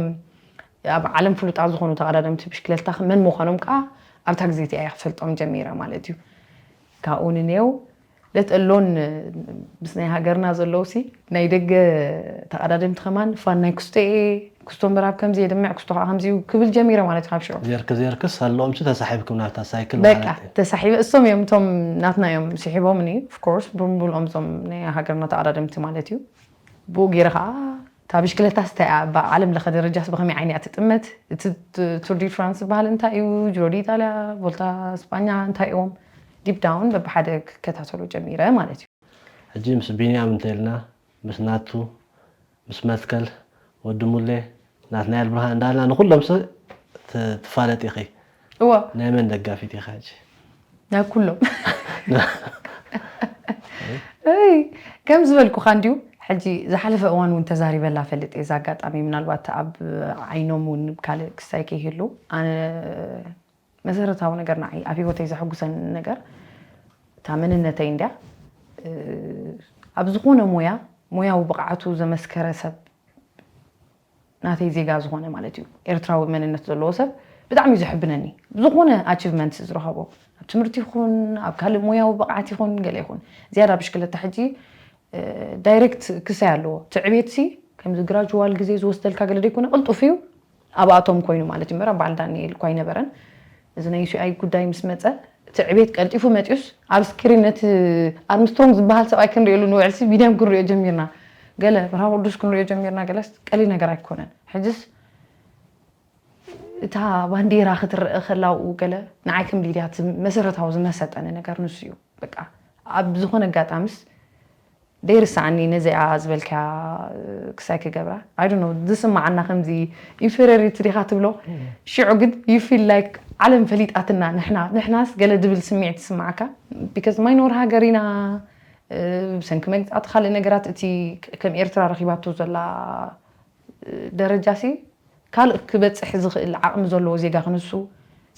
ኣብ ዓለም ፍሉጣት ዝኾኑ ተቐዳደምቲ ብሽክለታ መን ምዃኖም ከዓ ኣብታ ግዜ እቲኣ እየ ክፈልጦም ጀሚረ ማለት እዩ ካብኡ ንኔው ለትእሎን ምስ ናይ ሃገርና ዘለዉ ሲ ናይ ደገ ተቐዳደምቲ ከማን ፋን ናይ ክስቶ እየ ክስቶ እምበር ኣብ ከምዚ የድምዕ ክስቶ ከዓ ከምዚ እዩ ክብል ጀሚረ ማለት እዩ ካብ ሽዑ ዜርክ ዜርክስ ኣለዎም ሲ ተሳሒብኩም ናብታ ሳይክል በቃ ማለት እዩ። ተሳሒበ እሶም እዮም እቶም ናትና እዮም ስሒቦምኒ ኦፍኮርስ ብምብልኦም እዞም ናይ ሃገርና ተቐዳደምቲ ማለት እዩ ብኡ ገይረ ከዓ እታ ብሽክለታስ እንታይ እያ እባ ዓለም ለኸ ደረጃስ ብኸመይ ዓይኒ እያ ትጥመት እቲ ቱር ዲ ፍራንስ ዝበሃል እንታይ እዩ ጅሮ ዲ ኢጣልያ ቮልታ ስጳኛ እንታይ እዮም ዲፕ ዳውን በብሓደ ክከታተሎ ጀሚረ ማለት እዩ ሕጂ ምስ ቢንያም እንተኢልና ምስ ናቱ ምስ መትከል ወዲ ሙሌ ናትናኤል ብርሃን እንዳልና ንኩሎም ስ ትፋለጥ ኢኺ እወ ናይ መን ደጋፊት ኢኻ ሕጂ ናይ ኩሎም እይ ከም ዝበልኩኻ እንድዩ ሕጂ ዝሓለፈ እዋን እውን ተዛሪበላ ፈልጥ እየ እዛ ኣጋጣሚ ምናልባት ኣብ ዓይኖም እውን ካልእ ክሳይ ከይህሉ ኣነ መሰረታዊ ነገር ንዓይ ኣብ ህይወተይ ዘሐጉሰኒ ነገር እታ መንነተይ እንድያ ኣብ ዝኾነ ሞያ ሞያዊ ብቕዓቱ ዘመስከረ ሰብ ናተይ ዜጋ ዝኾነ ማለት እዩ ኤርትራዊ መንነት ዘለዎ ሰብ ብጣዕሚ እዩ ዘሕብነኒ ዝኾነ ኣቺቭመንት ዝረኸቦ ኣብ ትምህርቲ ይኹን ኣብ ካልእ ሞያዊ ብቕዓት ይኹን ገለ ይኹን ዝያዳ ብሽክለታ ሕጂ ዳይሬክት ክሳይ ኣለዎ እቲ ዕቤትሲ ከምዚ ግራጅዋል ግዜ ዝወስደልካ ገለ ደይኮነ ቅልጡፍ እዩ ኣብኣቶም ኮይኑ ማለት እዩ እምበር ኣብ በዓል ዳንኤል እኳ ኣይነበረን እዚ ናይ ዩሲኣይ ጉዳይ ምስ መፀ እቲ ዕቤት ቀልጢፉ መፂኡስ ኣብ ስክሪን ነቲ ኣርምስትሮንግ ዝበሃል ሰብኣይ ክንሪእሉ ንውዕልሲ ቢንያም ክንሪኦ ጀሚርና ገለ መርሃብ ቅዱስ ክንሪኦ ጀሚርና ገለስ ቀሊል ነገር ኣይኮነን ሕጅስ እታ ባንዴራ ክትረአ ከላ ኣብኡ ገለ ንዓይ ከም ሊድያ እቲ መሰረታዊ ዝመሰጠኒ ነገር ንሱ እዩ በቃ ኣብ ዝኾነ ኣጋጣምስ ደይርሳዓኒ ነዚኣ ዝበልካያ ክሳይ ክገብራ I don't know ዝስማዓና ከምዚ inferiority ዲኻ ትብሎ ሽዑ ግን you feel like ዓለም ፈሊጣትና ንሕና ንሕናስ ገለ ድብል ስምዒት ትስማዓካ because ማይኖር ሃገር ኢና ብሰንኪ መግዛእቲ ካልእ ነገራት እቲ ከም ኤርትራ ረኺባቶ ዘላ ደረጃ ሲ ካልእ ክበጽሕ ዝኽእል ዓቕሚ ዘለዎ ዜጋ ክንሱ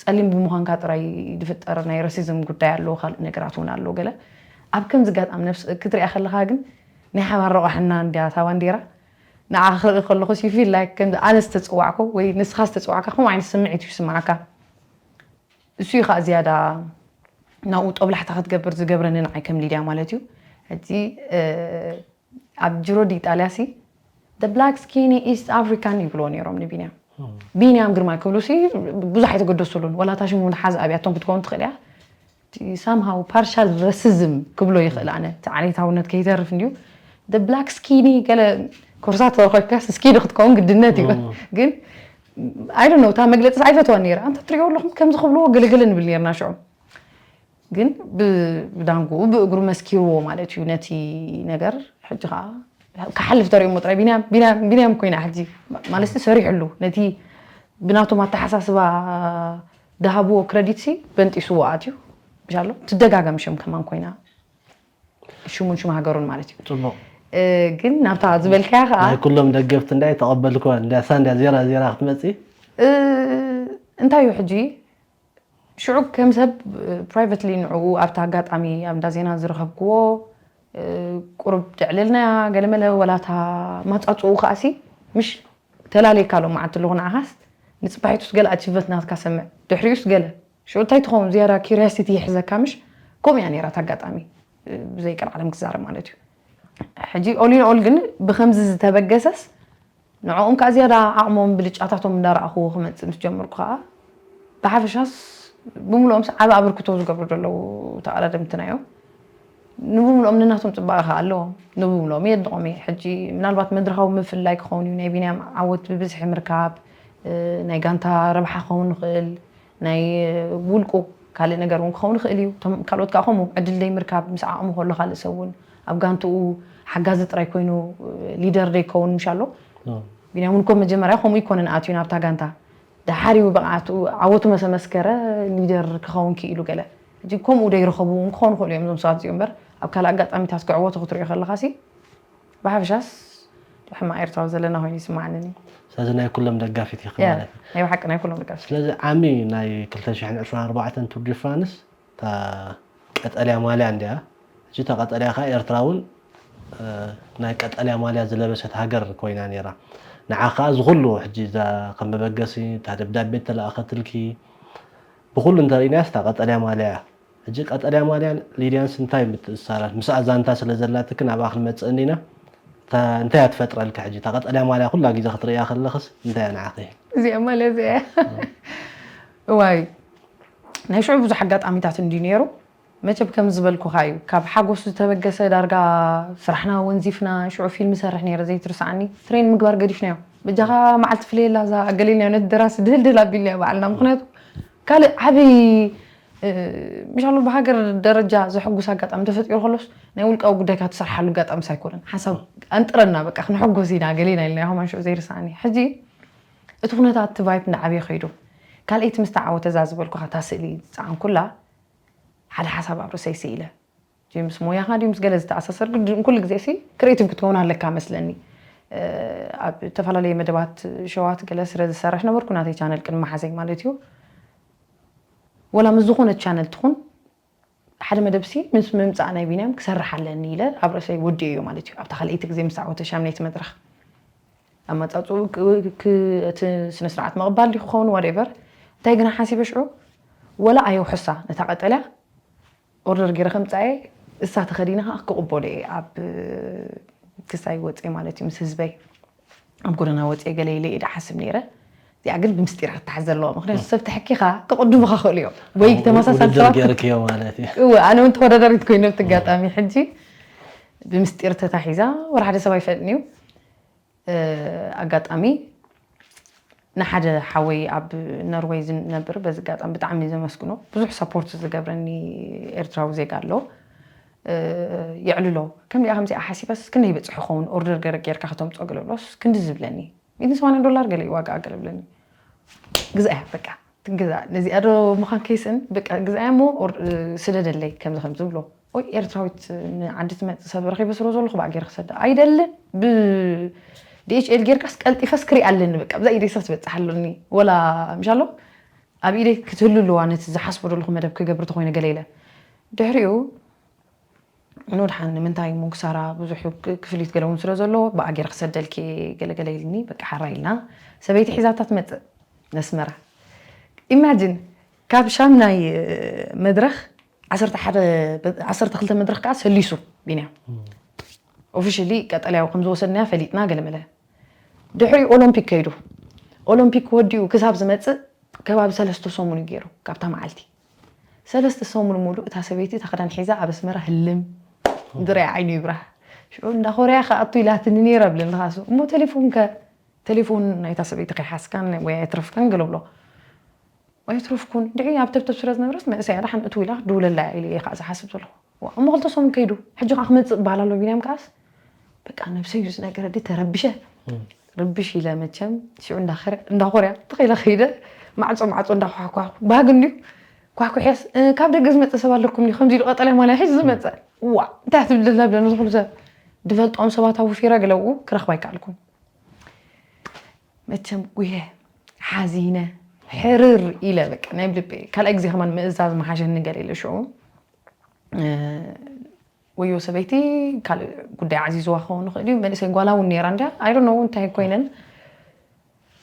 ጸሊም ብምዃንካ ጥራይ ዝፍጠር ናይ ረሲዝም ጉዳይ ኣሎ። ካልእ ነገራት እውን ኣሎ። ገለ ኣብ ከምዚ ጋጣም ነፍስ ክትሪኣ ከለኻ ግን ናይ ሓባር ረቋሕና እንድያ እታ ባንዴራ። ንዓ ክርኢ ከለኹ ሲ ፊል ላይክ ከም ኣነ ዝተጸዋዕኮ ወይ ንስኻ ዝተጸዋዕካ ከምኡ ዓይነት ስምዒት እዩ ዝስምዓካ። እሱ እዩ ከዓ ዝያዳ ናብኡ ጦብላሕታ ክትገብር ዝገብረኒ ንዓይ ከም ሊድያ ማለት እዩ። ሕጂ ኣብ ጅሮ ዲኢጣልያ ሲ the black skinny East African ይብልዎ ነይሮም ንቢንያም። ቢንያም ግርማይ ክብሉ ሲ ብዙሕ ኣይተገደሱሉን። ወላ እታ ሽሙ ንሓዝ ኣብያቶም ክትከውን ትኽእል እያ። ሳምሃው ፓርሻል ረሲዝም ክብሎ ይኽእል። ኣነ እቲ ዓሌታውነት ከይተርፍ እንዲዩ the black skinny ገለ ኮርሳት ኮይካ ስኪኒ ክትከውን ግድነት እዩ። ግን I don't know እታ መግለፂ ኣይፈትዋን ነይረ። ኣንታ ትሪኦ ኣለኹም ከምዚ ክብልዎ ገለገለ ንብል ነርና ሽዑ። ግን ብዳንጉኡ ብእግሩ መስኪርዎ ማለት እዩ ነቲ ነገር። ሕጂ ከዓ ክሓልፍ ተሪኦሞ ጥራይ ቢንያም ቢንያም ቢንያም ኮይና ሕጂ ማለት ሰሪሕሉ ነቲ ብናቶም ኣተሓሳስባ ድሃብዎ ክረዲት ሲ በንጢስዎ ኣትዩ ብሻሎ ትደጋገም ሽም ከማን ኮይና ሽሙን ሽም ሃገሩን ማለት እዩ። ፅቡቅ። ግን ናብታ ዝበልካያ ከዓ ናይ ኩሎም ደገፍቲ እንዳይ ተቐበልክዋ እንዳ ሳንዳ ዜራ ዜራ ክትመፂ እንታይ እዩ ሕጂ ሽዑ ከም ሰብ ፕራይቨትሊ ንዕኡ ኣብቲ ኣጋጣሚ ኣብ እንዳ ዜና ዝረኸብክዎ ቁሩብ ተዕልልናያ ገለመለ ወላታ ማፃፅኡ ከዓሲ ምሽ ተላለየካ ሎም መዓልቲ ኣለኹ ንዓኻስ ንፅባሒቱስ ገለ ኣችቨት ናትካ ሰምዕ ድሕሪኡስ ገለ ሽዑ እንታይ ትኸውን ዝያዳ ኪሪያሲቲ ይሕዘካ ምሽ ከምኡ እያ ነይራት ኣጋጣሚ ብዘይቀልዓለም ክዛረብ ማለት እዩ ሕጂ ኦሊን ኦል ግን ብከምዚ ዝተበገሰስ ንዕኦም ከዓ ዝያዳ ዓቕሞም ብልጫታቶም እንዳረኣኽዎ ክመፅእ ምስ ጀመርኩ ከዓ ብሓፈሻስ ብምልኦም ዓብ ኣበርክቶ ዝገብሩ ዘለዉ ተቐዳደምትና እዮም ንብምልኦም ነናቶም ፅባቐ ከዓ ኣለዎም ንብምልኦም የድንቖም እየ ሕጂ ምናልባት መድረኻዊ ምፍልላይ ክኸውን እዩ ናይ ቢንያም ዓወት ብብዝሒ ምርካብ ናይ ጋንታ ረብሓ ክኸውን ንኽእል ናይ ውልቁ ካልእ ነገር እውን ክኸውን ይኽእል እዩ ካልኦት ከዓ ከምኡ ዕድል ደይ ምርካብ ምስ ዓቕሙ ከሎ ካልእ ሰብ እውን ኣብ ጋንትኡ ሓጋዚ ጥራይ ኮይኑ ሊደር ደይከውን ምሽ ኣሎ ቢንያምን ኮ መጀመርያ ከምኡ ይኮነን ኣትዩ ናብታ ጋንታ ድሓር እዩ ብቕዓቱ ዓወቱ መሰመስከረ ሊደር ክኸውን ክኢሉ ገለ ሕጂ ከምኡ ደይረኸቡ እውን ክኾኑ ክእሉ እዮም እዞም ሰባት እዚኦም እምበር ኣብ ካልእ ኣጋጣሚታት ክዕወቱ ክትሪኦ ከለኻ ሲ ብሓፈሻስ ሕማቕ ኤርትራዊ ዘለና ኮይኑ ይስማዓንን እዩ ስለዚ ናይ ኩሎም ደጋፊት ኢኺ ማለት እዩ ናይ ብሓቂ ናይ ኩሎም ደጋፊት ስለዚ ዓሚ ናይ ክልተ ሽሕን ዕስራን ኣርባዕተን ቱር ዲ ፍራንስ እታ ቀጠልያ ማልያ እንድያ ሕጂ እታ ቀጠልያ ከዓ ኤርትራ እውን ናይ ቀጠልያ ማልያ ዝለበሰት ሃገር ኮይና ነይራ ንዓ ከዓ ዝኩሉ ሕጂ እዛ ከም መበገሲ እታ ደብዳቤ ተለኣኸትልኪ ብኩሉ እንተርኢናያስ እታ ቀጠልያ ማልያ እያ ሕጂ ቀጠልያ ማልያን ሊድያንስ እንታይ ምትእስሳራት ምስኣ ዛንታ ስለ ዘላትክን ኣብኣ ክንመፅእ እንዲና እንታይ እያ ትፈጥረልካ ሕጂ እታ ቀጠልያ ማልያ ኩላ ግዜ ክትርእያ ከለኽስ እንታይ እያ ንዓኺ እዚኣ ማልያ እዚኣ እዋይ ናይ ሽዑ ብዙሕ ኣጋጣሚታት እንዲ ነይሩ መቸብ ከም ዝበልኩኻ እዩ ካብ ሓጎስ ዝተበገሰ ዳርጋ ስራሕና ወንዚፍና ሽዑ ፊልም ሰርሕ ነይረ ዘይትርስዓኒ ትሬን ምግባር ገዲፍናዮ በጃኻ መዓልቲ ፍለየላ እዛ ኣገሌልናዮ ነቲ ደራሲ ድህልድህል ኣቢልናዮ ባዕልና ምክንያቱ ካልእ ዓብይ ምሻሉ ብሃገር ደረጃ ዘሐጉስ ኣጋጣሚ ተፈጢሩ ከሎስ ናይ ውልቃዊ ጉዳይካ ትሰርሓሉ ኣጋጣሚ ሳይኮነን ሓሳብ ኣንጥረና በቃ ክንሐጎስ ኢና ገሌና ኢልና ዮሃማን ሽዑ ዘይርስዓኒ ሕጂ እቲ ኩነታት እቲ ቫይፕ እንዳዓብየ ከይዱ ካልኣይቲ ምስ ተዓወተ እዛ ዝበልኩኻ እታ ስእሊ ዝፀዓንኩላ ሓደ ሓሳብ ኣብ ርእሰይ ስኢለ ጀምስ ሞያኻ ድዩ ምስ ገለ ዝተኣሳሰር ግድን ኩሉ ግዜ ሲ ክሬቲቭ ክትከውን ኣለካ መስለኒ ኣብ ዝተፈላለየ መደባት ሸዋት ገለ ስለ ዝሰርሕ ነበርኩ ናተይ ቻነል ቅድሚ ሓዘይ ማለት እዩ ወላ ምስ ዝኾነት ቻነል ትኹን ሓደ መደብ ሲ ምስ ምምፃእ ናይ ቢንያም ክሰርሕ ኣለኒ ኢለ ኣብ ርእሰይ ወዲኦ እዮ ማለት እዩ ኣብታ ካልኣይቲ ግዜ ምስ ዓወተ ሻምነይቲ መድረኽ ኣመፃፅኡ እቲ ስነስርዓት መቕባል ዲ ክኸውን ዋደቨር እንታይ ግና ሓሲበ ሽዑ ወላ ኣየውሕሳ ነታ ቀጠልያ ኦርደር ገይረ ከምፃየ እሳ ተኸዲነ ከዓ ክቕበሎ እየ ኣብ ክሳይ ወፅየ ማለት እዩ ምስ ህዝበይ ኣብ ጎደና ወፅየ ገለ ኢለ እየ ሓስብ ነይረ እዚኣ ግን ብምስጢር ክትሓዝ ዘለዋ ምክንያቱ ሰብ ተሕኪኻ ክቕድሙኻ ክእሉ እዮም ወይ ተመሳሳሊ ሰባት ገርክዮ ማለት እዩ እወ ኣነ እውን ተወዳዳሪት ኮይነ ኣብቲ ኣጋጣሚ ሕጂ ብምስጢር ተታሒዛ ወላ ሓደ ሰብ ኣይፈልጥን እዩ ኣጋጣሚ ንሓደ ሓወይ ኣብ ኖርወይ ዝነብር በዚ ኣጋጣሚ ብጣዕሚ ዘመስግኖ ብዙሕ ሰፖርት ዝገብረኒ ኤርትራዊ ዜጋ ኣሎ የዕልሎ ከምዚኣ ከምዚኣ ሓሲበስ ክንደይ በፅሑ ኸውን ኦርደር ገረ ጌርካ ከተምፅኦ ገለ ብሎስ ክንዲ ዝብለኒ ሚእትን ሰማንያን ዶላር ገለ እዩ ዋጋ ገለ ብለኒ ግዛያ በቃ ትግዛ ነዚኣ ዶ ምዃን ከይስእን በቃ ግዛያ እሞ ስደደለይ ከምዚ ከም ዝብሎ ወይ ኤርትራዊት ንዓዲ ትመጽእ ሰብ ረኺበ ስለ ዘለኹ ብኣ ገይረ ክሰዳ ኣይደልን። ብ ዲኤችኤል ጌርካስ ቀልጢፈስ ክሪኣ ኣለኒ፣ በቃ ብዛ ኢደይሳ ትበጽሕ ኣለኒ። ወላ ምሽ ኣሎ ኣብ ኢደይ ክትህሉ ኣለዋ፣ ነቲ ዝሓስቦ ዘለኹ መደብ ክገብር ተኾይነ ገለ ኢለ። ድሕሪኡ ንወድሓን ንምንታይ እሞ ክሳራ ብዙሕ ክ- ክፍሊት ገለ እውን ስለ ዘሎ ብኣ ገይረ ክሰደልኪ ገለገለ ኢልኒ። በቃ ሓራ ኢልና፣ ሰበይቲ ሒዛታ ትመጽእ ነስመራ። ኢማጂን፣ ካብ ሻምናይ መድረኽ ዓሰርተ ሓደ፣ ዓሰርተ ክልተ መድረኽ ከዓ ሰሊሱ ቢንያም። ኦፊሽሊ ቀጠልያዊ ከም ዝወሰድናያ ፈሊጥና ገለመለ። ድሕሪ ኦሎምፒክ ከይዱ፣ ኦሎምፒክ ወዲኡ ክሳብ ዝመጽእ ከባቢ ሰለስተ ሰሙን እዩ ገይሩ። ካብታ መዓልቲ ሰለስተ ሰሙን ሙሉእ እታ ሰበይቲ እታ ክዳን ሒዛ ኣብ ኣስመራ ህልም፣ ድረያ ዓይኑ ይብራህ። ሽዑ እንዳ ኮርያ ክኣቱ ኢላትኒ ነይራ ብለኒ ካሱ። እሞ ቴሌፎን ከ? ቴሌፎን ናይታ ሰበይቲ ከይሓዝካን ወይ ኣይትረፍካን ገለ ብሎ። ኣይትረፍኩን። ድዒ ኣብ ተብተብ ስለ ዝነበረስ መንእሰያ ደሓን እትው ኢላ ክድውለላ እየ ኢለ እየ ከዓ ዝሓስብ ዘለኹ። ዋ፣ እሞ ክልተ ሰሙን ከይዱ። ሕጂ ከዓ ክመፅእ እበሃል ኣሎ ቢንያም ከዓስ። በቃ ነብሰይ እዩ ዝነገረ፣ ድይ ተረቢሸ። ርብሽ ኢለ መቸም ሽዑ እንዳኸረ- እንዳኾርያ ተኸኢለ ከይደ። ማዕፆ ማዕፆ እንዳኳሕኳ፣ ባህግ እንድዩ ኳሕኩሕያስ፣ "እ፣ ካብ ደገ ዝመፀ ሰብ ኣለኩም ድዩ ከምዚ ኢሉ ቀጠልያ ማልያ ሒዙ ዝመፀ?" ዋ፣ እንታይ ትብል ዘላ ብለኒ ዝኹሉ ሰብ። ድፈልጦም ሰባት ኣብ ውፊራ ገለውኡ ክረኽባ ኣይከኣልኩን። መቸም ጉሄ ሓዚነ ሕርር ኢለ በቃ ናይ ልበይ ካልኣይ ግዜ ከማን ምእዛዝ መሓሸኒ ገለ ኢለ ሽዑ ወዮ ሰበይቲ ካልእ ጉዳይ ዓዚዝዋ ክኸውን ይኽእል እዩ። መንእሰይ ጓላ እውን ነይራ እንድያ። I don't know እንታይ ኮይነን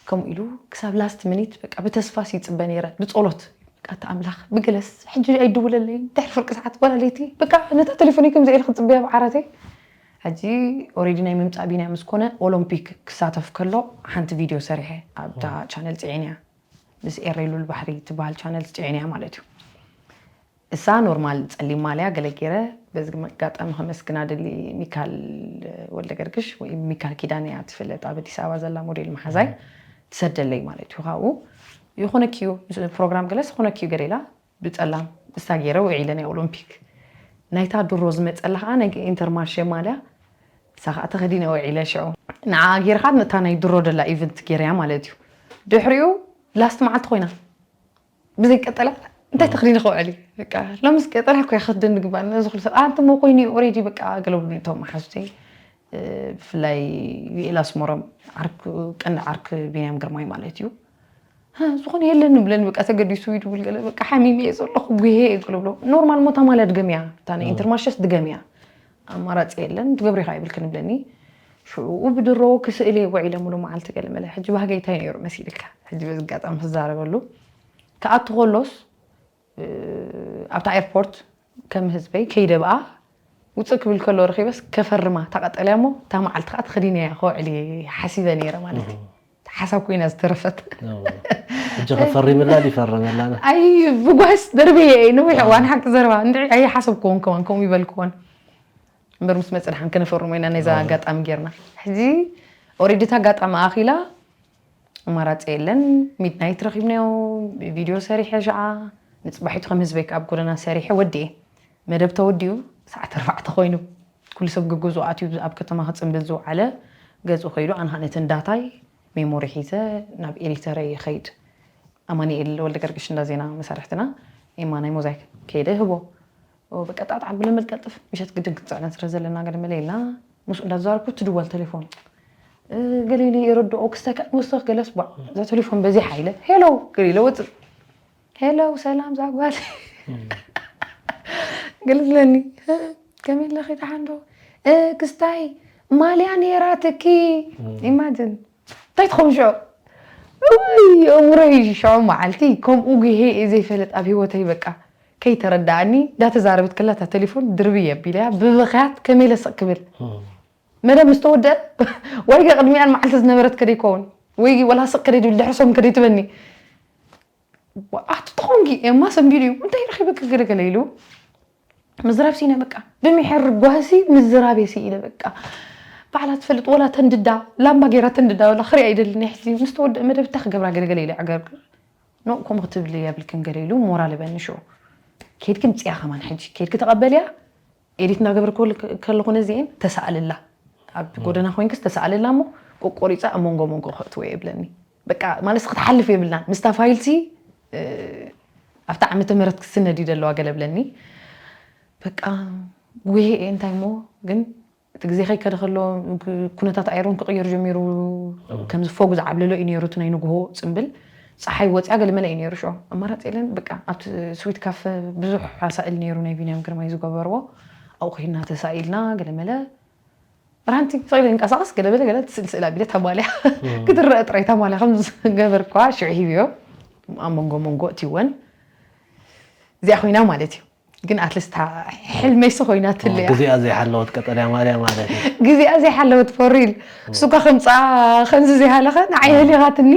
ከምኡ ኢሉ ክሳብ ላስት ሚኒት በቃ ብተስፋስ ይፅበ ነይረ ብፀሎት በቃ እቲ ኣምላኽ ብገለስ ሕጂ ኣይድውለለይ ድሕሪ ፍርቂ ሰዓት ጓላ ለይቲ በቃ ነታ ቴሌፎነይ ከምዚ ኢለ ክፅበያ ብዓራተይ። ሕጂ ኦሬዲ ናይ ምምፃእ ቢንያ ምስ ኮነ ኦሎምፒክ ክሳተፍ ከሎ ሓንቲ ቪድዮ ሰሪሐ ኣብታ ቻነል ፅዒንያ ምስ ኤረይ ሉል ባሕሪ ትበሃል ቻነል ፅዒንያ ማለት እዩ። እሳ ኖርማል ፀሊም ማልያ ገለ ገይረ በዚ ኣጋጣሚ ከመስግና ደሊ ሚካል ወልደ ገርግሽ ወይ ሚካል ኪዳን እያ ትፍለጥ ኣብ ኣዲስ ኣበባ ዘላ ሞዴል መሓዛይ ትሰደለይ ማለት እዩ። ካብኡ ይኾነኪዩ ፕሮግራም ገለስ ዝኾነኪዩ ገለ ኢላ ብፀላም እሳ ገይረ ውዒለ ናይ ኦሎምፒክ ናይታ ድሮ ዝመፀላ ከዓ ናይ ኢንተርማርሼ ማልያ እሳ ከዓ ተኸዲነ ውዒለ ሽዑ ንዓ ገይርካ ነታ ናይ ድሮ ደላ ኢቨንት ገይረያ ማለት እዩ። ድሕሪኡ ላስት መዓልቲ ኮይና ብዘይ ቀጠልያ እንታይ ተኽዲነ ክውዕል እዩ? በቃ ሎምስ ቀጠልያ እኮ እያ ክትደን ግባእ ነዚ ኩሉ ሰብ ኣንቲ ሞ ኮይኑ እዩ ኦሬዲ በቃ ገለብሉ እቶም መሓዙተይ ብፍላይ ዩኤል ኣስመሮም ዓርክ ቀንዲ ዓርክ ቢንያም ግርማይ ማለት እዩ። "ሀ፣ ዝኾነ የለን ብለኒ በቃ ተገዲሱ ይድውል ገለ በቃ ሓሚም እየ ዘለኹ ጉሄ እየ ገለብሎ ኖርማል ሞ ታማልያ ድገምያ እታ ናይ ኢንተርማርሸስ ድገምያ ኣማራፂ የለን ትገብሪኻ የብልክን ብለኒ። ሽዑ ብድሮ ክስእል እየ ውዒለ ሙሉ መዓልቲ ገለ መለ ሕጂ ባህገይታይ ነይሩ መሲልካ ሕጂ በዚ ኣጋጣሚ ክዛረበሉ ክኣቱ ከሎስ ኣብታ ኤርፖርት ከም ህዝበይ ከይደ ብኣ ውፅእ ክብል ከሎ ረኺበስ ከፈርማ እታ ቀጠልያ እሞ እታ መዓልቲ ከዓ ተኸዲነያ ከውዕል እየ ሓሲበ ነይረ ማለት እዩ። ሓሳብ ኮይና ዝተረፈት ሕጂ ከፈሪምላ ይፈረመላ ኣይ ብጓስ ደርበየ እየ ነዊሕ እዋን ሓቂ ዘረባ እንድዒ ኣይሓሰብክዎን ከማን ከምኡ ይበልክዎን እምበር ምስ መፅእ ድሓን ከነፈርሞ ኢና ነዛ ኣጋጣሚ ጌርና ሕጂ ኦሬዲ እታ ኣጋጣሚ ኣኺላ ኣማራፂ የለን ሚድናይት ረኺብናዮ ቪድዮ ሰሪሐ ሸዓ ንፅባሒቱ ከም ህዝበይ ኣብ ጎደና ሰሪሐ ወዲኤ መደብ ተወዲኡ ሰዓት ኣርባዕተ ኮይኑ ኩሉ ሰብ ገገዝኡ ኣትዩ ኣብ ከተማ ክፅንብል ዝውዓለ ገዝኡ ከይዱ ኣነ ከዓ ነተን ዳታይ ሜሞሪ ሒዘ ናብ ኤዲተረይ ይኸይድ ኣማኒኤል ወልደገርግሽ እንዳ ዜና መሳርሕትና ኤማ ናይ ሞዛይክ ከይደ ህቦ በቃ ጣጣ ብለመል ቀልጥፍ ምሸት ግድን ክትፅዕነን ስለ ዘለና ገለ መለ ኢልና ምስኡ እንዳተዛረብኩ ትድወል ቴሌፎን ገሊሊ የረድኦ ክስተካ ንወስኽ ገለስ ቧዕ እዛ ቴሌፎን በዚሓ ኢለ ሄሎ ገሊለ ወፅእ ሄሎ ሰላም ዛጓል ገለ ትለኒ ከመይ ኣለኺ ደሓን ዶ ክስታይ ማልያ ነይራትኪ ኢማጅን እንታይ ትኸውን ሽዑ እውይ ኣእምሮይ ሽዑ መዓልቲ ከምኡ ጉሄ እየ ዘይፈልጥ ኣብ ህይወተይ በቃ ከይተረዳኣኒ እንዳተዛረበት ከላ እታ ቴሌፎን ድርብይ ኣቢለያ ብብኽያት ከመይ ኢለ ስቕ ክብል መደብ ምስ ተወደአ ወይ ከ ቅድሚኣን መዓልቲ ዝነበረት ከደይ ከውን ወይ ወላ ስቕ ከደይ ድብል ድሕሪ ሶም ከደይ ትበኒ ኣቲ ተኾንጊ ኤማ ሰንቢዱ እዩ እንታይ ረኺበኪ ገለገለ ኢሉ ምዝራብ ሲነ በቃ ብሚሕር ጓህሲ ምዝራብ የሲ ኢለ በቃ ባዕላ ትፈልጥ ወላ ተንድዳ ላምባ ገይራ ተንድዳ ወላ ክሪኣ ይደልኒ ሕዚ ምስ ተወደአ መደብ እንታይ ክገብራ ገለገለ ኢለ ዕገርግር ኖ ከምኡ ክትብሊ የብልክን ገለ ኢሉ ሞራል በኒ ሽዑ ኬድኪ ምፅያ ከማን ሕጂ ኬድኪ ተቐበልያ ኤዲት እናገበርኩ ከለኹ ነዚኤን ተሳኣልላ ኣብ ጎደና ኮይንክስ ተሳኣልላ እሞ ቆቆሪፃ ኣብ መንጎ መንጎ ከእትወ የብለኒ በቃ ማለት ክትሓልፍ የብልናን ምስታ ፋይልሲ ኣብታ ዓመተ ምህረት ክስነድ እዩ ዘለዋ ገለ ብለኒ በቃ ጉሄ እየ እንታይ እሞ ግን እቲ ግዜ ከይከደ ከሎ ኩነታት ኣየር እውን ክቕየር ጀሚሩ። ከምዚ ፎግ ዝዓብለሎ እዩ ነይሩ እቲ ናይ ንግሆ ፅምብል። ፀሓይ ወፅያ ገለመለ እዩ ነይሩ ሽዑ። ኣማራፂ የለን። በቃ ኣብቲ ስዊት ካፈ ብዙሕ ኣሳእል ነይሩ ናይ ቢንያም ግርማይ ዝገበርዎ። ኣብኡ ኮይና ተሳኢልና ገለመለ ራንቲ ስቕ ኢለ ይንቀሳቐስ ገለመለ ገለ ትስእል ስእል ኣቢለ ተማልያ ክትረአ ጥራይ ተማልያ ከም ዝገበርኳ ሽዑ ሂብዮ ኣብ መንጎ መንጎ እትወን እዚኣ ኮይና ማለት እዩ። ግን ኣትሊስት ሕልመይሲ ኮይና ትልያ ግዜኣ ዘይሓለወት ቀጠልያ ማልያ ማለት እዩ። ግዜኣ ዘይሓለወት ፎሪል እሱኳ ከምፃ ከምዚ ዘይሃለኸ ንዓይ ህሊኻትኒ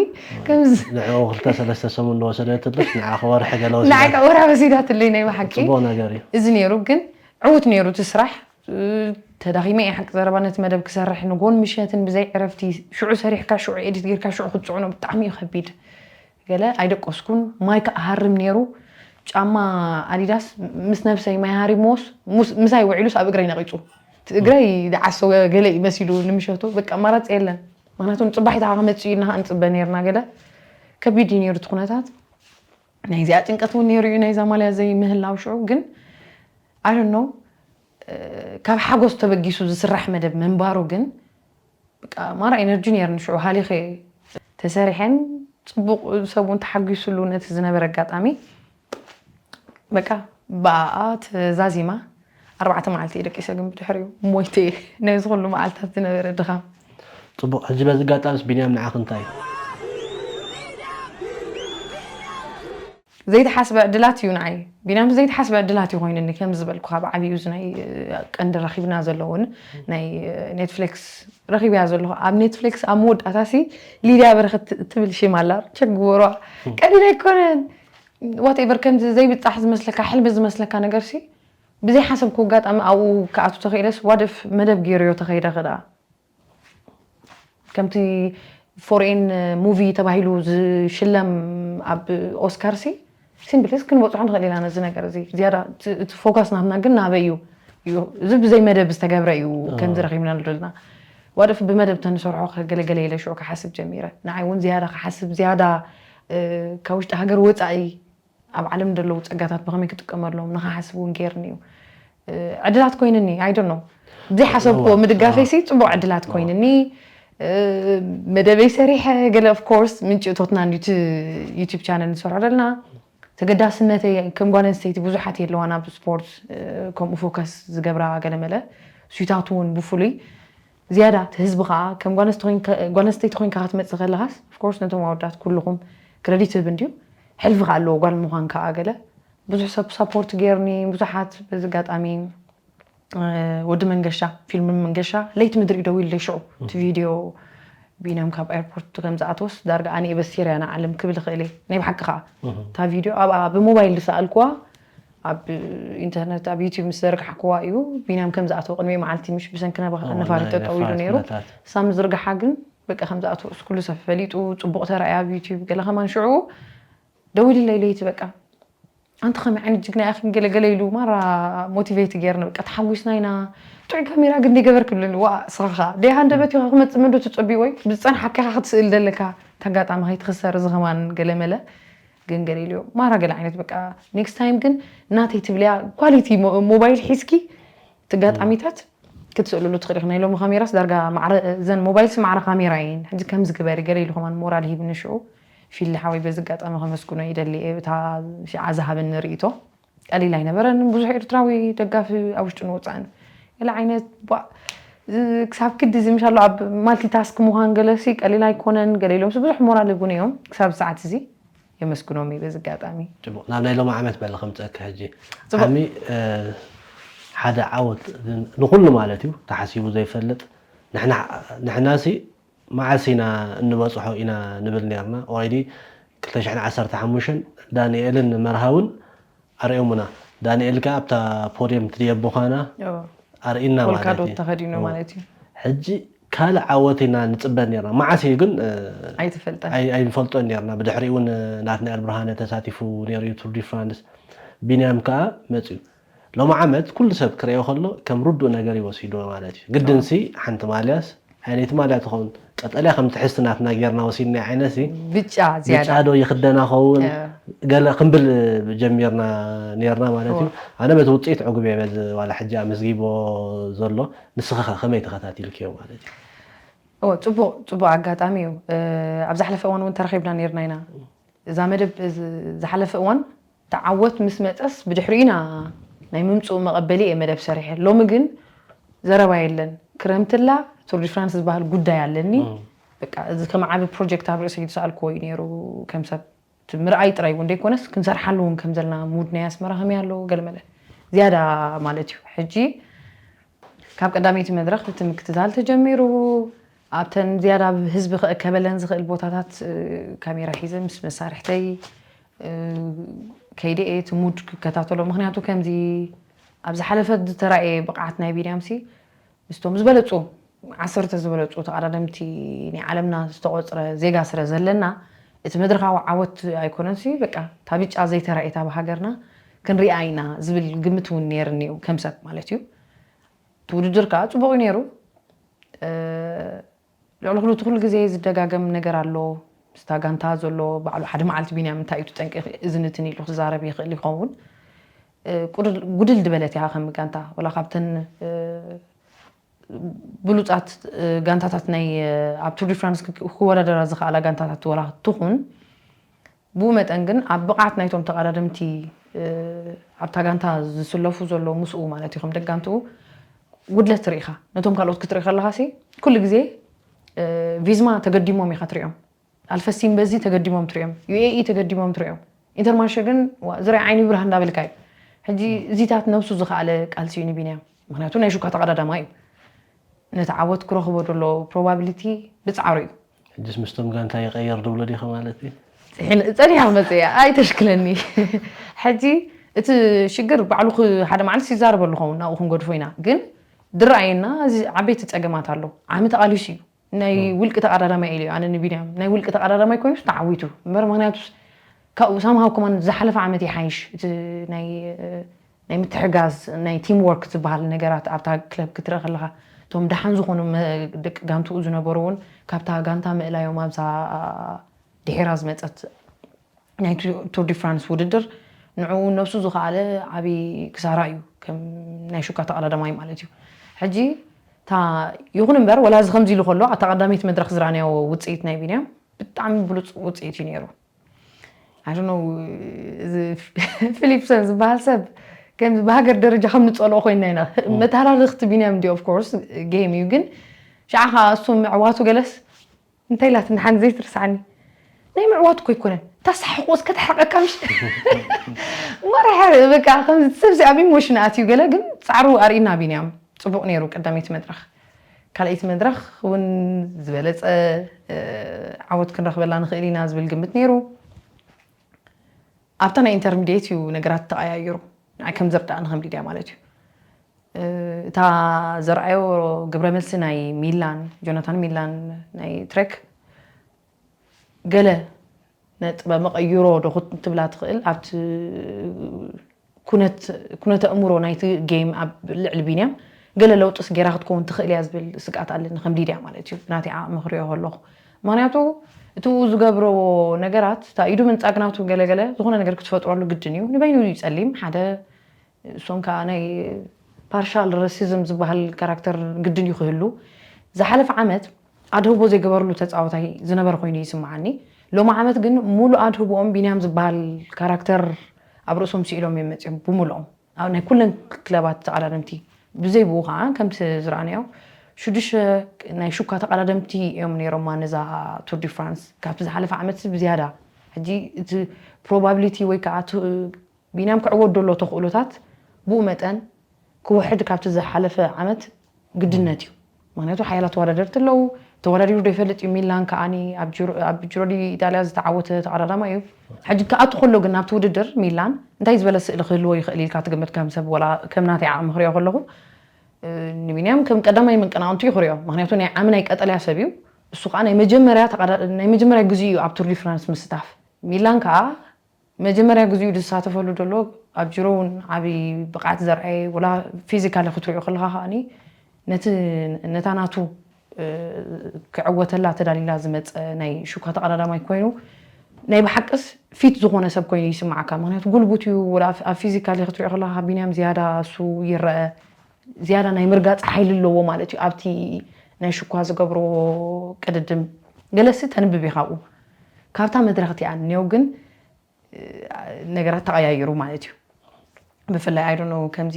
ከምዚ ንዕኡ ክልተ ሰለስተ ሰሙን ዝወሰደትልሽ ንዓኺ ወርሒ ገለ ንዓይ ወሲዳ ከዓ ወርሒ ወሲዳትለይ ናይ ብሓቂ ፅቡቕ ነገር እዩ። እዚ ነይሩ ግን ዕዉት ነይሩ እቲ ስራሕ። ተዳኺመ እየ ሓቂ ዘረባ ነቲ መደብ ክሰርሕ ንጎን ምሸትን ብዘይ ዕረፍቲ ሽዑ ሰሪሕካ ሽዑ ኤዲት ጌርካ ሽዑ ክትፅዕኖ ብጣዕሚ እዩ ከቢድ። ገለ ኣይደቀስኩን። ማይ ከዓ ሃርም ነይሩ። ጫማ ኣዲዳስ ምስ ነብሰይ ማይ ሃሪምዎስ ምስ- ምሳይ ውዒሉስ ኣብ እግረይ ነቒፁ። እቲ እግረይ ዝዓሰወ ገለ እዩ መሲሉ ንምሸቱ በቃ ኣማራፂ የለን። ምክንያቱ ንፅባሒት ከዓ ክመፅእ ኢልና ከዓ ንፅበ ነይርና ገለ ከቢድ እዩ ነይሩ እቲ ኩነታት። ናይዚኣ ጭንቀት እውን ነይሩ እዩ ናይዛ ማልያ ዘይምህላው ሽዑ ግን I don't know ካብ ሓጎስ ተበጊሱ ዝስራሕ መደብ ምንባሩ ግን በቃ ማራ ኤነርጂ ነይርኒ ሽዑ ሃሊኸ ተሰሪሐን ፅቡቕ ሰብ እውን ተሓጒስሉ ነቲ ዝነበረ ኣጋጣሚ በቃ ብኣኣ ተዛዚማ ኣርባዕተ መዓልቲ እየ ደቂሰ ግን ብድሕሪኡ ሞይተ እየ ነዚ ኩሉ መዓልታት ዝነበረ ድኻም ፅቡቕ ሕጂ በዚ ኣጋጣሚስ ቢንያም ንዓኺ እንታይ እዩ? ዘይተሓስበ ዕድላት እዩ ንዓይ ቢንያም ዘይተሓስበ ዕድላት እዩ ኮይኑኒ ከም ዝበልኩ ካብ ዓብዩ እዚ ናይ ቀንዲ ረኪብና ዘለውን ናይ ኔትፍሊክስ ረኪብያ ዘለኹ ኣብ ኔትፍሊክስ ኣብ መወዳእታ ሲ ሊድያ በረኸት ትብል ሽም ኣላ ቸክ ግበሯ ቀሊል ኣይኮነን ዋትኤቨር ከምዚ ዘይብፃሕ ዝመስለካ ሕልሚ ዝመስለካ ነገር ሲ ብዘይሓሰብኩ ኣጋጣሚ ኣብኡ ክኣቱ ተኽኢለስ ዋደፍ መደብ ገይርዮ ተኸይደ ክዳ ከምቲ ፎሬን ሙቪ ተባሂሉ ዝሽለም ኣብ ኦስካር ሲ ሲምፕልስ ክንበፅሖ ንኽእል ኢና ነዚ ነገር እዚ ዝያዳ እቲ ፎካስ ናትና ግን ናበይ እዩ እዩ እዚ ብዘይ መደብ ዝተገብረ እዩ ከምዚ ረኪብና ዘለና ዋደፍ ብመደብ ተንሰርሖ ከገለገለ ኢለ ሽዑ ክሓስብ ጀሚረ ንዓይ እውን ዝያዳ ክሓስብ ዝያዳ ካብ ውሽጢ ሃገር ወፃኢ ኣብ ዓለም ዘለዉ ፀጋታት ብኸመይ ክጥቀመሎም ንኽሓስብ እውን ገይርኒ እዩ ዕድላት ኮይንኒ ኣይዶ ነው ዘይሓሰብክዎ ምድጋፈይ ሲ ፅቡቅ ዕድላት ኮይንኒ መደበይ ሰሪሐ ገለ ኦፍኮርስ ምንጭ እቶትና ዩቱብ ቻነል ንሰርሖ ዘለና ተገዳስነተይ ከም ጓል ኣንስተይቲ ብዙሓት የለዋን ኣብ ስፖርት ከምኡ ፎከስ ዝገብራ ገለመለ ሱታት እውን ብፍሉይ ዝያዳ እቲ ህዝቢ ከዓ ከም ጓል ኣንስተይቲ ኮይንካ ክትመፅእ ከለካስ ኦፍኮርስ ነቶም ኣወዳት ኩልኩም ክረዲት ህብ እንድዩ ሕልፊ ከዓ ኣለዎ ጓል ምኳን ከዓ ገለ ብዙሕ ሰብ ሳፖርት ገይርኒ ብዙሓት በዚ ኣጋጣሚ ወዲ መንገሻ ፊልም መንገሻ ለይቲ ምድሪ ደው ኢለ ሽዑ እቲ ቪድዮ ቢንያም ካብ ኤርፖርት ከም ዝኣተወስ ዳርጋ ኣነ በሲርያ ንዓለም ክብል ይኽእል እየ ናይ ብሓቂ ከዓ እታ ቪድዮ ኣብኣ ብሞባይል ዝሰኣልኩዋ ኣብ ኢንተርነት ኣብ ዩቲብ ምስ ዘርጋሕኩዋ እዩ ቢንያም ከም ዝኣተወ ቅድሚ መዓልቲ ምሽ ብሰንኪ ነፋሪት ጠጠው ኢሉ ነይሩ ሳብ ምዝርግሓ ግን በቃ ከም ዝኣተወ ኩሉ ሰብ ፈሊጡ ፅቡቕ ተራእያ ኣብ ዩቲብ ገለ ከማን ሽዑ ደዊሉለይ ለይቲ በቃ ኣንቲ ከመይ ዓይነት ጅግና ኢኺ ገለ ገለ ኢሉ ማራ ሞቲቬት ገይርኒ በቃ ተሓጒስና ኢና ጥዑይ ካሜራ ግን ደይገበርክሉኒ ዋ ስኻ ደ ሃንደበት ኢኻ ክመፅእ መንዶ ትፀቢወይ ብዝፀንሓካ ኢኻ ክትስእል ዘለካ ተጋጣሚ ከይትኽሰር እዚ ከማን ገለ መለ ግን ገለ ኢልዮ ማራ ገለ ዓይነት በቃ ኔክስት ታይም ግን ናተይ ትብልያ ኳሊቲ ሞባይል ሒዝኪ ተጋጣሚታት ክትስእልሉ ትኽእል ኢኺ ናይ ሎሚ ካሜራስ ዳርጋ ማዕረ እዘን ሞባይልስ ማዕረ ካሜራ እየን ሕጂ ከምዚ ግበሪ ገለ ኢሉ ከማን ሞራል ሂብኒ ሽዑ ፊሊ ሓወይ በዚ ኣጋጣሚ ከመስግኖ ይደሊ እየ እታ ሽዓ ዝሃበኒ ርኢቶ ቀሊል ኣይነበረን ብዙሕ ኤርትራዊ ደጋፊ ኣብ ውሽጥን ወፃእን ገለ ዓይነት ቧእ ክሳብ ክዲ እዚ ምሻሎ ኣብ ማልቲታስክ ምዃን ገለሲ ቀሊል ኣይኮነን ገለ ኢሎምሲ ብዙሕ ሞራል ይቡን እዮም ክሳብ ሰዓት እዚ የመስግኖም እዩ በዚ ኣጋጣሚ ፅቡቕ ናብ ናይ ሎሚ ዓመት በለ ከምፀእኪ ሕጂ ዓሚ ሓደ ዓወት ንኩሉ ማለት እዩ ተሓሲቡ ዘይፈልጥ ንሕና ሲ መዓስ ኢና እንበፅሖ ኢና ንብል ነርና ኦረዲ ክልተ ሽሕን ዓሰርተ ሓሙሽተን ዳንኤልን መርሃውን ኣርእዮሙና ዳንኤል ከ ኣብታ ፖድየም ትድየቦ ኳና ኣርእና ማለት ፖልካዶት እዩ ተኸዲኑ ማለት እዩ ሕጂ ካልእ ዓወት ኢና ንፅበ ነርና መዓስ እዩ ግን ኣይትፈልጠን ኣይንፈልጦን ነርና ብድሕሪኡ እውን ናትናኤል ብርሃነ ተሳቲፉ ነሩ ቱር ዲ ፍራንስ ቢንያም ከዓ መፅዩ ሎሚ ዓመት ኩሉ ሰብ ክርእዮ ከሎ ከም ርዱእ ነገር ይወሲዶ ማለት እዩ ግድንሲ ሓንቲ ማልያስ ዓይነት ማለት ትኸውን ቀጠልያ ከም ትሕዝቲ ናትና ጌርና ወሲድና ዓይነት ሲ ብጫ ብጫ ዝያዳ ዶ ይኽደና ኸውን እ። ገለ ክንብል ጀሚርና ነርና ማለት እዩ። ኣነ በቲ ውፅኢት ዕጉብ እየ በዚ ዋላ ሕጂ ኣመዝጊቦ ዘሎ። ንስኻ ከ ከመይ ተኸታቲልክዮ ማለት እዩ? እወ፣ ጽቡቕ ጽቡቕ ኣጋጣሚ እዩ። እ፣ ኣብ ዝሓለፈ እዋን እውን ተረኺብና ነርና ኢና። እዛ መደብ እዚ ዝሓለፈ እዋን ተዓወት ምስ መፀስ ብድሕሪኡ ኢና ናይ ምምፅኡ መቐበሊ እየ መደብ ሰሪሐ። ሎሚ ግን ዘረባ የለን። ክረምትላ ቱር ዲ ፍራንስ ዝበሃል ጉዳይ ኣለኒ። በቃ እዚ ከም ዓቢ ፕሮጀክት ኣብ ርእሰይ ዝሰኣልክዎ እዩ ነይሩ። ከም ሰብ እቲ ምርኣይ ጥራይ እውን ዘይኮነስ ክንሰርሓሉ እውን ከም ዘለና ሙድ ናይ ኣስመራ ከመይ ኣሎ ገለመለ ዝያዳ ማለት እዩ። ሕጂ ካብ ቀዳመይቲ መድረኽ እቲ ምክትታል ተጀሚሩ። ኣብተን ዝያዳ ህዝቢ ክእከበለን ዝኽእል ቦታታት እ፣ ካሜራ ሒዘ ምስ መሳርሕተይ እ፣ ከይደ እየ እቲ ሙድ ክከታተሎ። ምክንያቱ ከምዚ ኣብ ዝሓለፈ ዝተራእየ ብቕዓት ናይ ቢንያምሲ ምስቶም ዝበለፁ ዓሰርተ ዝበለፁ ተቐዳደምቲ ናይ ዓለምና ዝተቖፅረ ዜጋ ስለ ዘለና እቲ መድረኻዊ ዓወት ኣይኮነንሲ በቃ እታ ብጫ ዘይተራእየት ኣብ ሃገርና ክንሪኣ ኢና ዝብል ግምት እውን ነይርኒ እዩ ከም ሰብ ማለት እዩ። እቲ ውድድር ከዓ ፅቡቕ እዩ ነይሩ። እ፣ ልዕሊ ኩሉ እቲ ኩሉ ግዜ ዝደጋገም ነገር ኣሎ። ምስታ ጋንታ ዘሎ ባዕሉ ሓደ መዓልቲ ቢንያም እንታይ እዩ ጠንቂ እዚ ንትን ኢሉ ክዛረብ ይኽእል ይኸውን። እ፣ ቁድል- ጉድል ዝበለት እያ ከም ጋንታ ወላ ካብተን እ፣ ብሉፃት እ፣ ጋንታታት ናይ እ፣ ኣብ ቱር ዲ ፍራንስ ክወዳደራ ዝኽኣላ ጋንታታት ወላ ትኹን ብኡ መጠን ግን ኣብ ብቕዓት ናይቶም ተቐዳደምቲ እ፣ ኣብታ ጋንታ ዝስለፉ ዘለዉ ምስኡ ማለት እዩ ከም ደጋንትኡ ጉድለት ትርኢ ኢኻ። ነቶም ካልኦት ክትርኢ ከለኻ ሲ ኩሉ ግዜ እ፣ ቪዝማ ተገዲሞም ኢኻ ትሪኦም። ኣልፈሲን በዚ ተገዲሞም ትሪኦም። ዩ ኤ ኢ ተገዲሞም ትሪኦም። ኢንተርማርሸ ግን ዋ፣ ዝርያ ዓይኒ ብርሃን እንዳበልካ እዩ። ሕጂ እዚታት ነብሱ ዝኸኣለ ቃልሲ እዩ ንቢንያም። ምክንያቱ ናይ ሹካ ተቐዳዳማይ እዩ። ነቲ ዓወት ክረኽቦ ዘሎ ፕሮባቢሊቲ ብፃዕሩ እዩ። ሕጅስ ምስቶም ጋንታ ይቐየር ድብሎ ዲኸ ማለት እዩ? ጸኒሓ ክመፅእ እያ ኣይተሽክለኒ። ሕጂ እቲ ሽግር ባዕሉ ክ- ሓደ መዓልቲ ይዛረበሉ ኸውን ናብኡ ክንገድፎ ኢና ግን ድረኣየና እዚ ዓበይቲ ፀገማት ኣሎ። ዓሚ ተቓሊሱ እዩ ናይ ውልቂ ተቐዳዳማይ ኢሉ እዩ ኣነ ንቢንያም ናይ ውልቂ ተቐዳዳማይ ኮይኑስ ተዓዊቱ እምበር ምክንያቱስ ካብኡ ሳምሃው ከማን ዝሓለፈ ዓመት ይሓይሽ እቲ ናይ ናይ ምትሕጋዝ ናይ ቲም ወርክ ዝበሃል ነገራት ኣብታ ክለብ ክትርኢ ከለኻ እቶም ደሓን ዝኾኑ መ- ደቂ ጋንትኡ ዝነበሩ እውን ካብታ ጋንታ ምእላዮም ኣብዛ ድሒራ ዝመፀት ናይ ቱ- ቱር ዲ ፍራንስ ውድድር ንዕኡ ነብሱ ዝኸኣለ ዓብዪ ክሳራ እዩ ከም ናይ ሹካ ተቐዳዳማይ ማለት እዩ። ሕጂ እታ ይኹን እምበር ወላ እዚ ከምዚ ኢሉ ከሎ ኣብታ ቀዳመይቲ መድረክ ዝረኣናዮ ውፅኢት ናይ ቢንያም ብጣዕሚ ብሉፅ ውፅኢት እዩ ነይሩ። I don't know እዚ ፊሊፕሰን ዝበሃል ሰብ ከም ብሃገር ደረጃ ከም ንፀልኦ ኮይና ኢና መተሃላለኽቲ ቢንያም እንዲ of course game እዩ ግን ሻዓ ከዓ እሱ ምዕዋቱ ገለስ እንታይ ኢላትኒ ሓንቲ ዘይትርስዓኒ ናይ ምዕዋት እኮ ኣይኮነን ታሳሕቆስ ከተሕርቀካ ምሽ ማርያ በቃ ከምዚ ሰብ ዚ ኣብ ኢሞሽን ኣትዩ ገለ ግን ፃዕሩ ኣርእና ቢንያም ፅቡቕ ነይሩ ቀዳመይቲ መድረኽ ካልኣይቲ መድረኽ እውን ዝበለፀ ዓወት ክንረኽበላ ንኽእል ኢና ዝብል ግምት ነይሩ ኣብታ ናይ ኢንተርሚድየት እዩ ነገራት ተቐያይሩ ንዓይ ከም ዝርዳእኒ ከም ሊድያ ማለት እዩ እታ ዘርኣዮ ግብረ መልሲ ናይ ሚላን ጆናታን ሚላን ናይ ትሬክ ገለ ነጥበ መቐይሮ ዶ ክትብላ ትኽእል ኣብቲ ኩነት ኩነተ እምሮ ናይቲ ጌም ኣብ ልዕሊ ቢንያም ገለ ለውጥስ ጌራ ክትከውን ትኽእል እያ ዝብል ስግኣት ኣለኒ ከም ሊድያ ማለት እዩ ናተይ ዓቕሚ ክሪኦ ከለኹ ምክንያቱ እቲ ዝገብሮ ነገራት እታ ኢዱ ምንጻግ ናቱ ገለገለ ዝኾነ ነገር ክትፈጥረሉ ግድን እዩ ንበይኑ እዩ ጸሊም ሓደ እሶም ከዓ ናይ ፓርሻል ረሲዝም ዝበሃል ካራክተር ግድን እዩ ክህሉ ዝሓለፈ ዓመት ኣድህቦ ዘይገበርሉ ተፃወታይ ዝነበረ ኮይኑ ይስምዓኒ ሎም ዓመት ግን ሙሉ ኣድህቦኦም ቢንያም ዝበሃል ካራክተር ኣብ ርእሶም ስኢሎም እዮም መፅኦም ብምልኦም ኣብ ናይ ኩለን ክለባት ተቐዳደምቲ ብዘይ ብኡ ከዓ ከምቲ ዝረኣናዮ ሽዱሽተ ናይ ሹካ ተቐዳደምቲ እዮም ነይሮማ ነዛ ቱር ዲ ፍራንስ ካብቲ ዝሓለፈ ዓመት ብዝያዳ ሕጂ እቲ ፕሮባብሊቲ ወይ ከዓ ቢንያም ክዕወት ዘሎ ተኽእሎታት ብኡ መጠን ክውሕድ ካብቲ ዝሓለፈ ዓመት ግድነት እዩ ምክንያቱ ሓያላት ተወዳደርቲ ኣለዉ ተወዳዲሩ ዶ ይፈልጥ እዩ ሚላን ከዓኒ ኣብ ጅሮዲ ኢጣልያ ዝተዓወተ ተቐዳዳማ እዩ ሕጂ ክኣቱ ከሎ ግን ናብቲ ውድድር ሚላን እንታይ ዝበለ ስእሊ ክህልዎ ይኽእል ኢልካ ትግምት ከም ሰብ ወላ ከም ናተይ ዓቕሚ ክሪኦ ከለኹ ንቢንያም ከም ቀዳማይ መቀናቕንቱ እዩ ክሪኦ ምክንያቱ ናይ ዓሚ ናይ ቀጠልያ ሰብ እዩ እሱ ከዓ ናይ መጀመርያ ግዜ እዩ ኣብ ቱር ዲ ፍራንስ ምስታፍ ሚላን ከዓ መጀመርያ ግዜኡ ዝሳተፈሉ ዘሎ ኣብ ጅሮ እውን ዓብዪ ብቕዓት ዘርኣየ ወላ ፊዚካሊ ክትሪኦ ከለካ ከዓኒ ነቲ ነታ ናቱ ክዕወተላ ተዳሊላ ዝመፀ ናይ ሹካ ተቐዳዳማይ ኮይኑ ናይ ብሓቅስ ፊት ዝኾነ ሰብ ኮይኑ ይስማዓካ። ምክንያቱ ጉልቡት እዩ። ወላ ኣብ ፊዚካሊ ክትሪኦ ከለካ ቢንያም ዝያዳ እሱ ይረአ፣ ዝያዳ ናይ ምርጋፅ ሓይሊ ኣለዎ ማለት እዩ። ኣብቲ ናይ ሽኳ ዝገብሮ ቅድድም ገለሲ ተንብብ ኢኻ ኣብኡ። ካብታ መድረኽ እቲኣ እኒኦ ግን ነገራት ተቐያይሩ ማለት እዩ። ብፍላይ ኣይዶኖ ከምዚ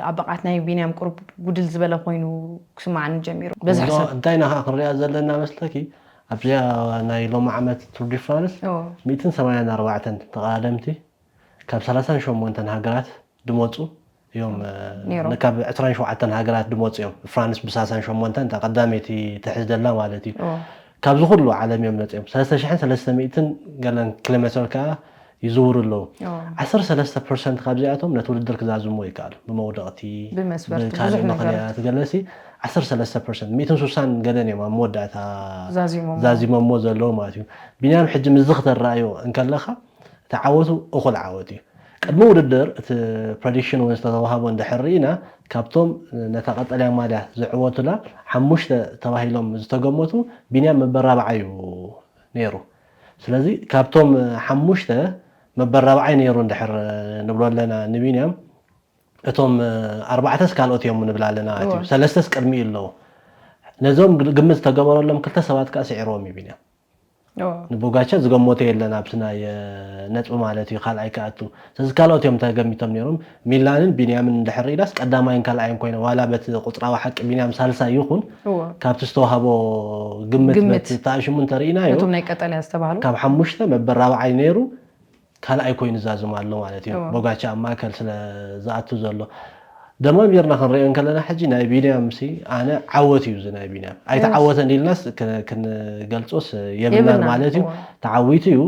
ኣብ ብቕዓት ናይ ቢንያም ቁሩብ ጉድል ዝበለ ኮይኑ ክስማዓኒ ጀሚሩ። በዝሕ ሰብ እንታይ ኢና ከዓ ክንሪኣ ዘለና መስለኪ ኣብዚኣ ናይ ሎሚ ዓመት ቱር ዲ ፍራንስ ኦ፣ ሚእትን ሰማንያን ኣርባዕተን ተቐዳደምቲ ካብ ሰላሳን ሸሞንተን ሃገራት ድመፁ እዮም። ነይሮም። ካብ ዕስራን ሸውዓተን ሃገራት ድመፁ እዮም። ፍራንስ ብሳሳን ሸሞንተን እታ ቀዳመይቲ ትሕዝ ዘላ ማለት እዩ። ኦ፣ ካብዚ ኩሉ ዓለም እዮም መፅኦም። ሰለስተ ሽሕን ሰለስተ ሚእትን ገለን ኪሎ ሜትር ከዓ ይዝውሩ ኣለዉ። ኦ፣ ዓሰርተ ሰለስተ ፐርሰንት ካብዚኣቶም ነቲ ውድድር ክዛዝምዎ ይከኣሉ። ብመውደቕቲ ብመስፈርቲ ብካልእ ብዙሕ ነገር ምኽንያት ገለሲ ዓሰርተ ሰለስተ ፐርሰንት ሚእትን ስሳን ገለን እዮም ኣብ መወዳእታ ዛዚሞም ዛዚሞሞ ዘለዉ ማለት እዩ። ቢንያም ሕጂ ምስዚ ክተረኣዮ እንከለኻ እቲ ዓወቱ እኹል ዓወት እዩ። ቅድሚ ውድድር እቲ ፕረዲክሽን እውን ዝተዋህቦ እንድሕር ርኢና ካብቶም ነታ ቀጠልያ ማልያ ዝዕወቱላ ሓሙሽተ ተባሂሎም ዝተገመቱ ቢንያም መበል ራብዓይ እዩ ነይሩ። ስለዚ ካብቶም ሓሙሽተ መበል ራብዓይ ነይሩ እንድሕር ንብሎ ኣለና ንቢንያም እቶም ኣርባዕተስ ካልኦት እዮም ንብል ኣለና ማለት እዩ። እወ። ሰለስተስ ቅድሚኡ ኣለዉ። ነዞም ግምት ዝተገበረሎም ክልተ ሰባት ከዓ ስዒርዎም እዩ ቢንያም። ኦ፣ ንቦጋቻ ዝገመቶ የለን ኣብቲ ናይ ነጥቢ ማለት እዩ ካልኣይ ክኣቱ። ስለዚ ካልኦት እዮም ተገሚቶም ነይሮም። ሚላንን ቢንያምን እንድሕር ርኢናስ ቀዳማይን ካልኣይን ኮይነ ዋላ በቲ ቁፅራዊ ሓቂ ቢንያም ሳልሳይ ይኹን እወ። ካብቲ ዝተዋህቦ ግምት ግምት። በቲ ተኣሽሙ እንተርኢናዮ ነቶም ናይ ቀጠልያ ዝተባህሉ ካብ ሓሙሽተ መበል ራብዓይ ነይሩ ካልኣይ ኮይኑ ዛዝም ኣሎ ማለት እዩ። እወ። ቦጋቻ ኣብ ማእከል ስለ ዝኣቱ ዘሎ ደማሚርና ክንሪኦ እንከለና ሕጂ ናይ ቢንያም ሲ ኣነ ዓወት እዩ እዚ ናይ ቢንያም ኣይተዓወተን ኢልናስ ክ- ክንገልጾስ የብልናን የብልናን፣ ማለት እዩ። እወ። ተዓዊቱ እዩ።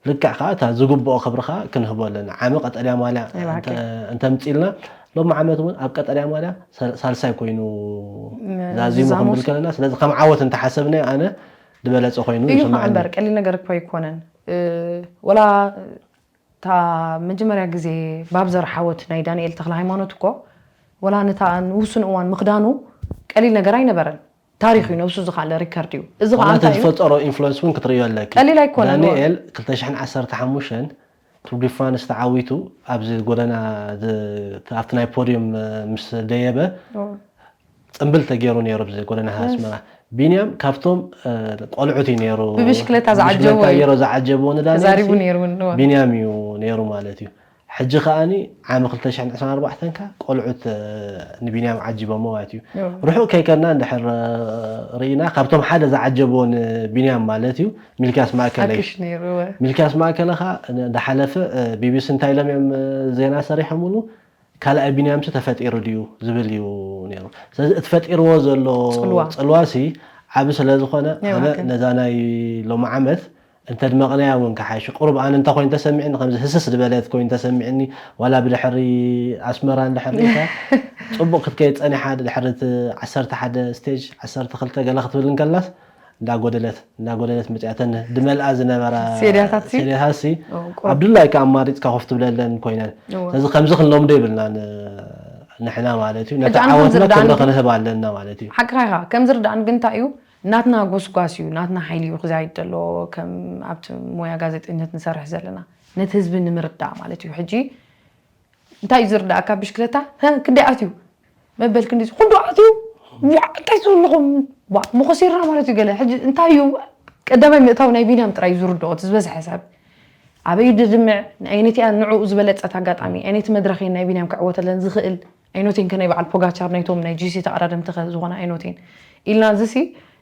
ልክዕ ከዓ እታ ዝግብኦ ክብሪ ከዓ ክንህቦ ኣለና። ዓሚ ቀጠልያ ማልያ ናይ ብሓቂ። እንተ- እንተምፂልና ሎሚ ዓመት እውን ኣብ ቀጠልያ ማልያ ሳል- ሳልሳይ ኮይኑ ም- ዛዚሙ ዝዛሙ ክንብል ከለና ስለዚ ከም ዓወት እንተሓሰብናዮ ኣነ ዝበለፀ ኮይኑ እዩ ከዓ ይስምዓኒ። እምበር ቀሊል ነገር እኮ ኣይኮነን። እ፣ ወላ እታ መጀመርያ ግዜ ባብዘር ሓወት ናይ ዳንኤል ተክለ ሃይማኖት እኮ ወላ ነታ ንውሱን እዋን ምክዳኑ ቀሊል ነገር ኣይነበረን። ታሪክ እዩ፣ ነብሱ ዝካለ ሪከርድ እዩ። እዚ ከዓ ዋላ እቲ እንታይ እዩ? ዝፈጠሮ ኢንፍሉንስ እውን ክትርእዮ ኣለኪ። ቀሊል ኣይኮነን። ዳንኤል ክልተ ሽሕን ዓሰርተ ሓሙሽተን ቱር ዲ ፍራንስ ተዓዊቱ ኣብዚ ጎደና ዝ- ኣብቲ ናይ ፖዲየም እ፣ ምስ ደየበ ኦ፣ ፅምብል ተገይሩ ነይሩ ኣብዚ ጎደና ኣስመራ። ቢንያም ካብቶም እ፣ ቆልዑት እዩ ነይሩ። ብብሽክለታ ብሽክለታ ዝዓጀቦ እዩ። ገይሩ ዝዓጀብዎ ንዳንኤል ተዛሪቡ ሲ ነይሩ እውን፣ እወ። ቢንያም እዩ ነይሩ ማለት እዩ። ሕጂ ከዓኒ ዓሚ ክልተ ሽሕን ዕስራን ኣርባዕተን ከ ቆልዑት እ፣ ንቢንያም ዓጂቦሞ ማለት እዩ። እወ። ርሑቕ ከይከድና እንድሕር እ፣ ርኢና ካብቶም ሓደ ዝዓጀብዎ ንቢንያም ማለት እዩ ሚልክያስ ማእከለይ ሓቅሽ ነይሩ፣ እወ። ሚልክያስ ማእከለ ከ ዝሓለፈ እ፣ ቢቢሲ እንታይ ኢሎም እዮም እ፣ ዜና ሰሪሖምሉ ካልኣይ ቢንያምሲ ተፈጢሩ ድዩ ዝብል እዩ ነይሩ። ስለዚ እቲ ፈጢርዎ ዘሎ ፅልዋ። ፅልዋ ሲ ዓቢ ስለ ዝኾነ ናይ ኣነ ብሓቂ። ነዛ ናይ ሎሚ ዓመት እንተድመቕናያ እውን ክሓይሽ ቁሩብ ኣነ እንታይ ኮይኑ ተሰሚዕኒ ከምዚ ህስስ ዝበለት ኮይኑ ተሰሚዕኒ ዋላ ብድሕሪ ኣስመራ እንድሕር ርኢኻ ፅቡቕ ክትከይድ ፀኒሓ ድሕሪ እቲ ዓሰርተ ሓደ ስቴጅ ዓሰርተ ክልተ ገለ ክትብል እንከላስ እንዳጎደለት እንዳጎደለት መፅያተን ድመልኣ ዝነበራ ሴድያታት ሲ? ሴድያታት ሲ ኦ፣ ቁሩብ። ኣብ ድላይካ ኣማሪፅካ ኮፍ ትብለለን ኮይነን እወ። ስለዚ ከምዚ ክንለምዶ የብልናን ንሕና ማለት እዩ ነቲ ሕጂ ኣነ ዓወትና ከምዝርዳእኒ ክብሪ ግን- ክንህብ ኣለና ማለት እዩ ሓቅኻ ኢኻ። ከም ዝርዳእኒ ግን እንታይ እዩ ናትና ጎስጓስ እዩ ናትና ሓይሊ እዩ ክዛ ይደሎ ከም ኣብቲ ሞያ ጋዜጠኝነት ንሰርሕ ዘለና ነቲ ህዝቢ ንምርዳእ ማለት እዩ። ሕጂ እንታይ እዩ ዝርዳእካ ብሽክለታ ሀ፣ ክንደይ ኣትዩ መበል ክንዲ ኩሉ ኣትዩ ዋ እንታይ ዝብልኹም ዋ መኾሲርና ማለት እዩ ገለ ሕጂ እንታይ እዩ ቀዳማይ ምእታው ናይ ቢንያም ጥራይ እዩ ዝርድኦ እቲ ዝበዝሐ ሰብ ኣበይ ድድምዕ ኣይነቲያ ንዕኡ ዝበለጸት ኣጋጣሚ ኣይነቲ መድረኽ ናይ ቢንያም ክዕወተለን ዝኽእል ኣይኖቴን ከ ናይ በዓል ፖጋቻር ናይቶም ናይ ጂሲ ተቐዳደምቲ ከ ዝኾነ ኣይኖቴን ኢልና እዚ ሲ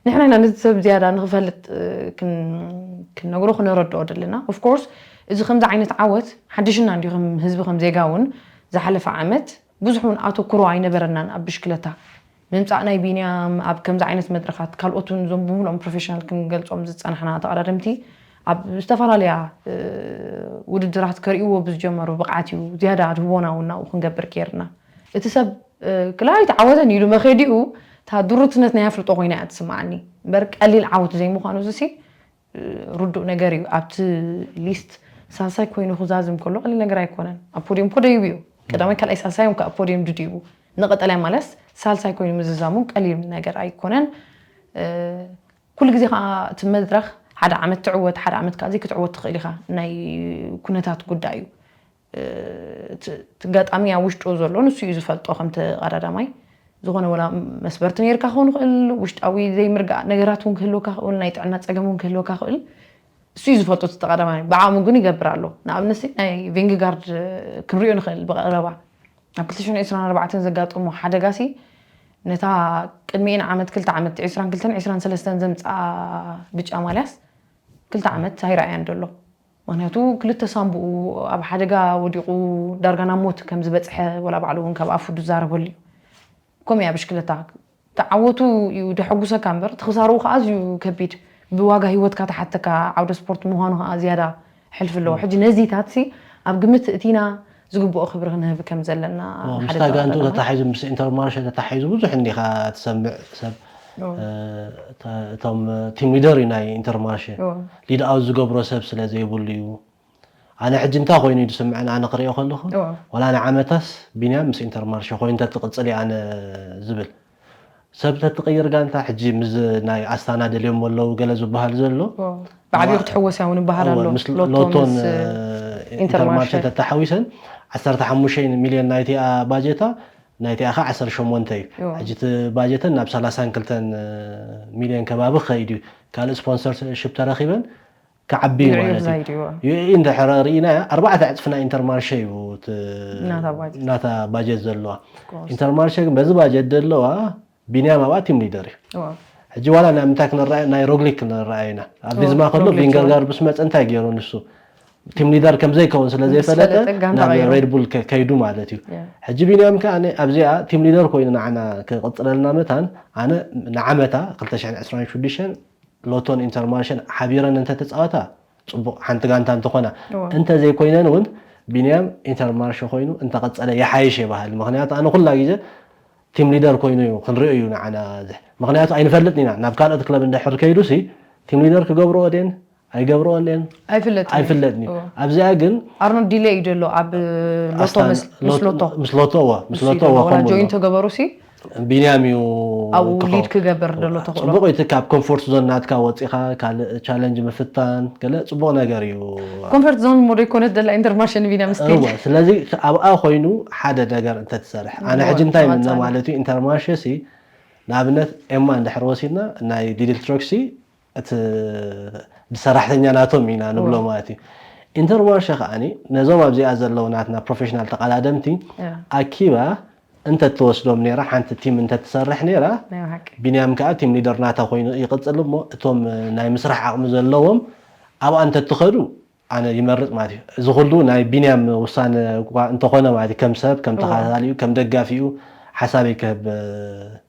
ንሕና ኢና ነዚ ሰብ ዝያዳ ንክፈልጥ እ፣ ክን- ክንነግሮ ክነረድኦ ዘለና ኦፍኮርስ እዚ ከምዚ ዓይነት ዓወት ሓድሽና እንዲ ከም ህዝቢ ከም ዜጋ እውን ዝሓለፈ ዓመት ብዙሕ እውን ኣተኩሮ ኣይነበረናን ኣብ ብሽክለታ ምምፃእ ናይ ቢንያም ኣብ ከምዚ ዓይነት መድረኻት ካልኦት እውን እዞም ብምልኦም ፕሮፌሽናል ክንገልፆም ዝፀናሕና ተቐዳደምቲ ኣብ ዝተፈላለያ እ፣ ውድድራት ከርእይዎ ብዝጀመሩ ብቕዓት እዩ ዝያዳ ድህቦና እውን ናብኡ ክንገብር ከይርና እቲ ሰብ እ፣ ክላይ ተዓወተን ኢሉ መኸዲኡ እታ ድሩትነት ናይ ኣፍልጦ ኮይና እያ ትስምዓኒ እምበር ቀሊል ዓወት ዘይምዃኑ እዚ ሲ እ፣ ርዱእ ነገር እዩ ኣብቲ ሊስት ሳልሳይ ኮይኑ ክዛዝም ከሎ ቀሊል ነገር ኣይኮነን ኣብ ፖዲየም ኮ ደይቡ እዩ ቀዳማይ ካልኣይ ሳልሳይ እዮም ኣብ ፖዲየም ድድይቡ ንቐጠላይ ማልያስ ሳልሳይ ኮይኑ ምዝዛሙ ቀሊል ነገር ኣይኮነን። ኩሉ ግዜ ከዓ እቲ መድረኽ ሓደ ዓመት ትዕወት፣ ሓደ ዓመት ከዓ ዘይክትዕወት ትኽእል ኢኻ። ናይ ኩነታት ጉዳይ እዩ። እቲ ኣጋጣሚ ኣብ ውሽጡ ዘሎ ንሱ እዩ ዝፈልጦ። ከም ተቐዳዳማይ ዝኾነ ወላ መስበርቲ ነይርካ ክኸውን ይኽእል፣ ውሽጣዊ ዘይምርጋእ ነገራት እውን ክህልወካ ክእል፣ ናይ ጥዕና ፀገም እውን ክህልወካ ክእል። እሱ እዩ ዝፈልጦ እቲ ተቐዳዳማይ። ብዓቕሙ ግን ይገብር ኣሎ። ንኣብነት ናይ ቬንግጋርድ ክንሪኦ ንኽእል ብቐረባ ኣብ ክልተ ሽሕን ዕስራን ኣርባዕተን ዘጋጠሞ ሓደጋሲ ነታ ቅድሚኤን ዓመት ክልተ ዓመት ዕስራን ክልተን ዕስራን ሰለስተን ዘምፅኣ ብጫ ማልያስ ክልተ ዓመት ኣይረኣያን ዘሎ። ምክንያቱ ክልተ ሳምቡኡ ኣብ ሓደጋ ወዲቑ ዳርጋ ናብ ሞት ከም ዝበፅሐ ወላ ባዕሉ እውን ካብ ኣፉ ዝዛረበሉ እዩ። ከምኡ እያ ብሽክለታ ተዓወቱ እዩ ደሐጉሰካ እምበር ትኽሳሩ ከዓ ኣዝዩ ከቢድ ብዋጋ ህይወትካ ተሓተካ ዓውደ ስፖርት ምዃኑ ከዓ ዝያዳ ሕልፊ ኣለዎ። ሕጂ ነዚታት ሲ ኣብ ግምት እቲና ዝግብኦ ክብሪ ክንህብ ከም ዘለና ሓደ ምስታ ጋንቱ ተቐዳዳማይ። ተታሒዙ ምስ ኢንተርማርሸ ተታሒዙ ብዙሕ እንዲኻ ትሰምዕ ሰብ እቶም ቲም ሊደር እዩ ናይ ኢንተርማርሸ ሊድ ኣውት ዝገብሮ ሰብ ስለ ዘይብሉ እዩ። ኣነ ሕጂ እንታይ ኮይኑ እዩ ዝስምዐን ኣነ ክሪኦ ከለኹ ዋላ ንዓመታስ ቢንያም ምስ ኢንተርማርሸ ኮይኑ ተትቕፅል እየ ኣነ ዝብል ሰብ ተትቕይር ጋንታ ሕጂ ምስ ናይ ኣስታና ደልዮም ኣለዉ ገለ ዝበሃል ዘሎ ብዓብዩ ክትሕወስ እያ እውን ይበሃል ኣሎ ሎቶን ኢንተርማርሸ ተተሓዊሰን ዓሰርተ ሓሙሽተ ሚልዮን ናይቲኣ ባጀታ ናይቲኣ ከዓ ዓሰርተ ሸሞንተ እዩ ሕጂ እቲ ባጀተን ናብ ሰላሳን ክልተን ሚልዮን ከባቢ ክኸይድ እዩ ካልእ ስፖንሰርሽፕ ተረኺበን ክዓቢ ማለት እዩ ዩኤኢ እንድሕር ርኢናያ ኣርባዕተ ዕፅፊ ናይ ኢንተርማርሸ እዩ ናታ ባጀት ዘለዋ ኢንተርማርሸ ግን በዚ ባጀት ዘለዋ ቢንያም ኣብኣ ቲም ሊደር እዩ ሕጂ ዋላ ናብ ምንታይ ክንረኣየ ናይ ሮግሊክ ክንረኣየ ኢና ኣብ ቪዝማ ከሎ ቪንገርጋርድ ምስ መፀ እንታይ ገይሩ ንሱ ቲም ሊደር ከም ዘይከውን ስለ ዘይፈለጠ ናብ ሬድ ቡል ከይዱ ማለት እዩ ሕጂ ቢንያም ከ ኣብዚኣ ቲም ሊደር ኮይኑ ንዓና ክቕፅለልና መታን ኣነ ንዓመታ ክልተ ሽሕን ዕስራን ሽዱሽተን ሎቶን ኢንተርማርሸን ሓቢረን እንተተፃወታ ፅቡቕ ሓንቲ ጋንታ እንተኾና እንተዘይኮይነን እውን ቢንያም ኢንተርማርሸ ኮይኑ እንተቐፀለ ይሓይሽ ይበሃል ምክንያቱ ኣነ ኩላ ግዜ ቲም ሊደር ኮይኑ እዩ ክንሪኦ እዩ ንዓና ዝሕ ምክንያቱ ኣይንፈልጥን ኢና ናብ ካልኦት ክለብ እንድሕር ከይዱ ሲ ቲም ሊደር ክገብርኦ ድን ኣይገብርኦ ድን ኣይፍለጥን እዩ ኣብዚኣ ግን ኣርኖልድ ዲለ እዩ ዘሎ ኣብ ሎቶ ምስ ሎቶ ምስ ሎቶ እዎ ምስ ሎቶ እዎ ከምኡ ጆይን ተገበሩ ሲ ቢንያም እዩ ኣብኡ ሊድ ክገብር ደሎ ተኽእሎ ፅቡቕ እቲ ካብ ኮምፎርት ዞን ናትካ ወፂኻ ካልእ ቻለንጅ ምፍታን ገለ ፅቡቕ ነገር እዩ ኮንፈርት ዞን ሞ ዘይኮነት ደላ ኢንተርማርሸ ንቢንያም ስቲል እወ ስለዚ ኣብኣ ኮይኑ ሓደ ነገር እንተትሰርሕ ኣነ ሕጂ እንታይ ምነ ማለት እዩ ኢንተርማርሸ ሲ ንኣብነት ኤማ እንድሕር ወሲድና ናይ ሊድል ትሮክሲ እቲ ብሰራሕተኛ ናቶም ኢና ንብሎ ማለት እዩ ኢንተርማርሸ ከዓኒ ነዞም ኣብዚኣ ዘለዉ ናትና ፕሮፌሽናል ተቐዳደምቲ ኣኪባ እንተትወስዶም ነይራ ሓንቲ ቲም እንተትሰርሕ ነይራ ናይ ብሓቂ ቢንያም ከዓ ቲም ሊደር ናታ ኮይኑ ይቕፅል እሞ እቶም ናይ ምስራሕ ዓቕሚ ዘለዎም ኣብኣ እንተትኸዱ ኣነ ይመርፅ ማለት እዩ እዚ ኩሉ ናይ ቢንያም ውሳነ እኳ እንተኾነ ማለት እዩ ከም ሰብ ከም ተኸታታሊኡ ከም ደጋፊኡ ሓሳበይ ክህብ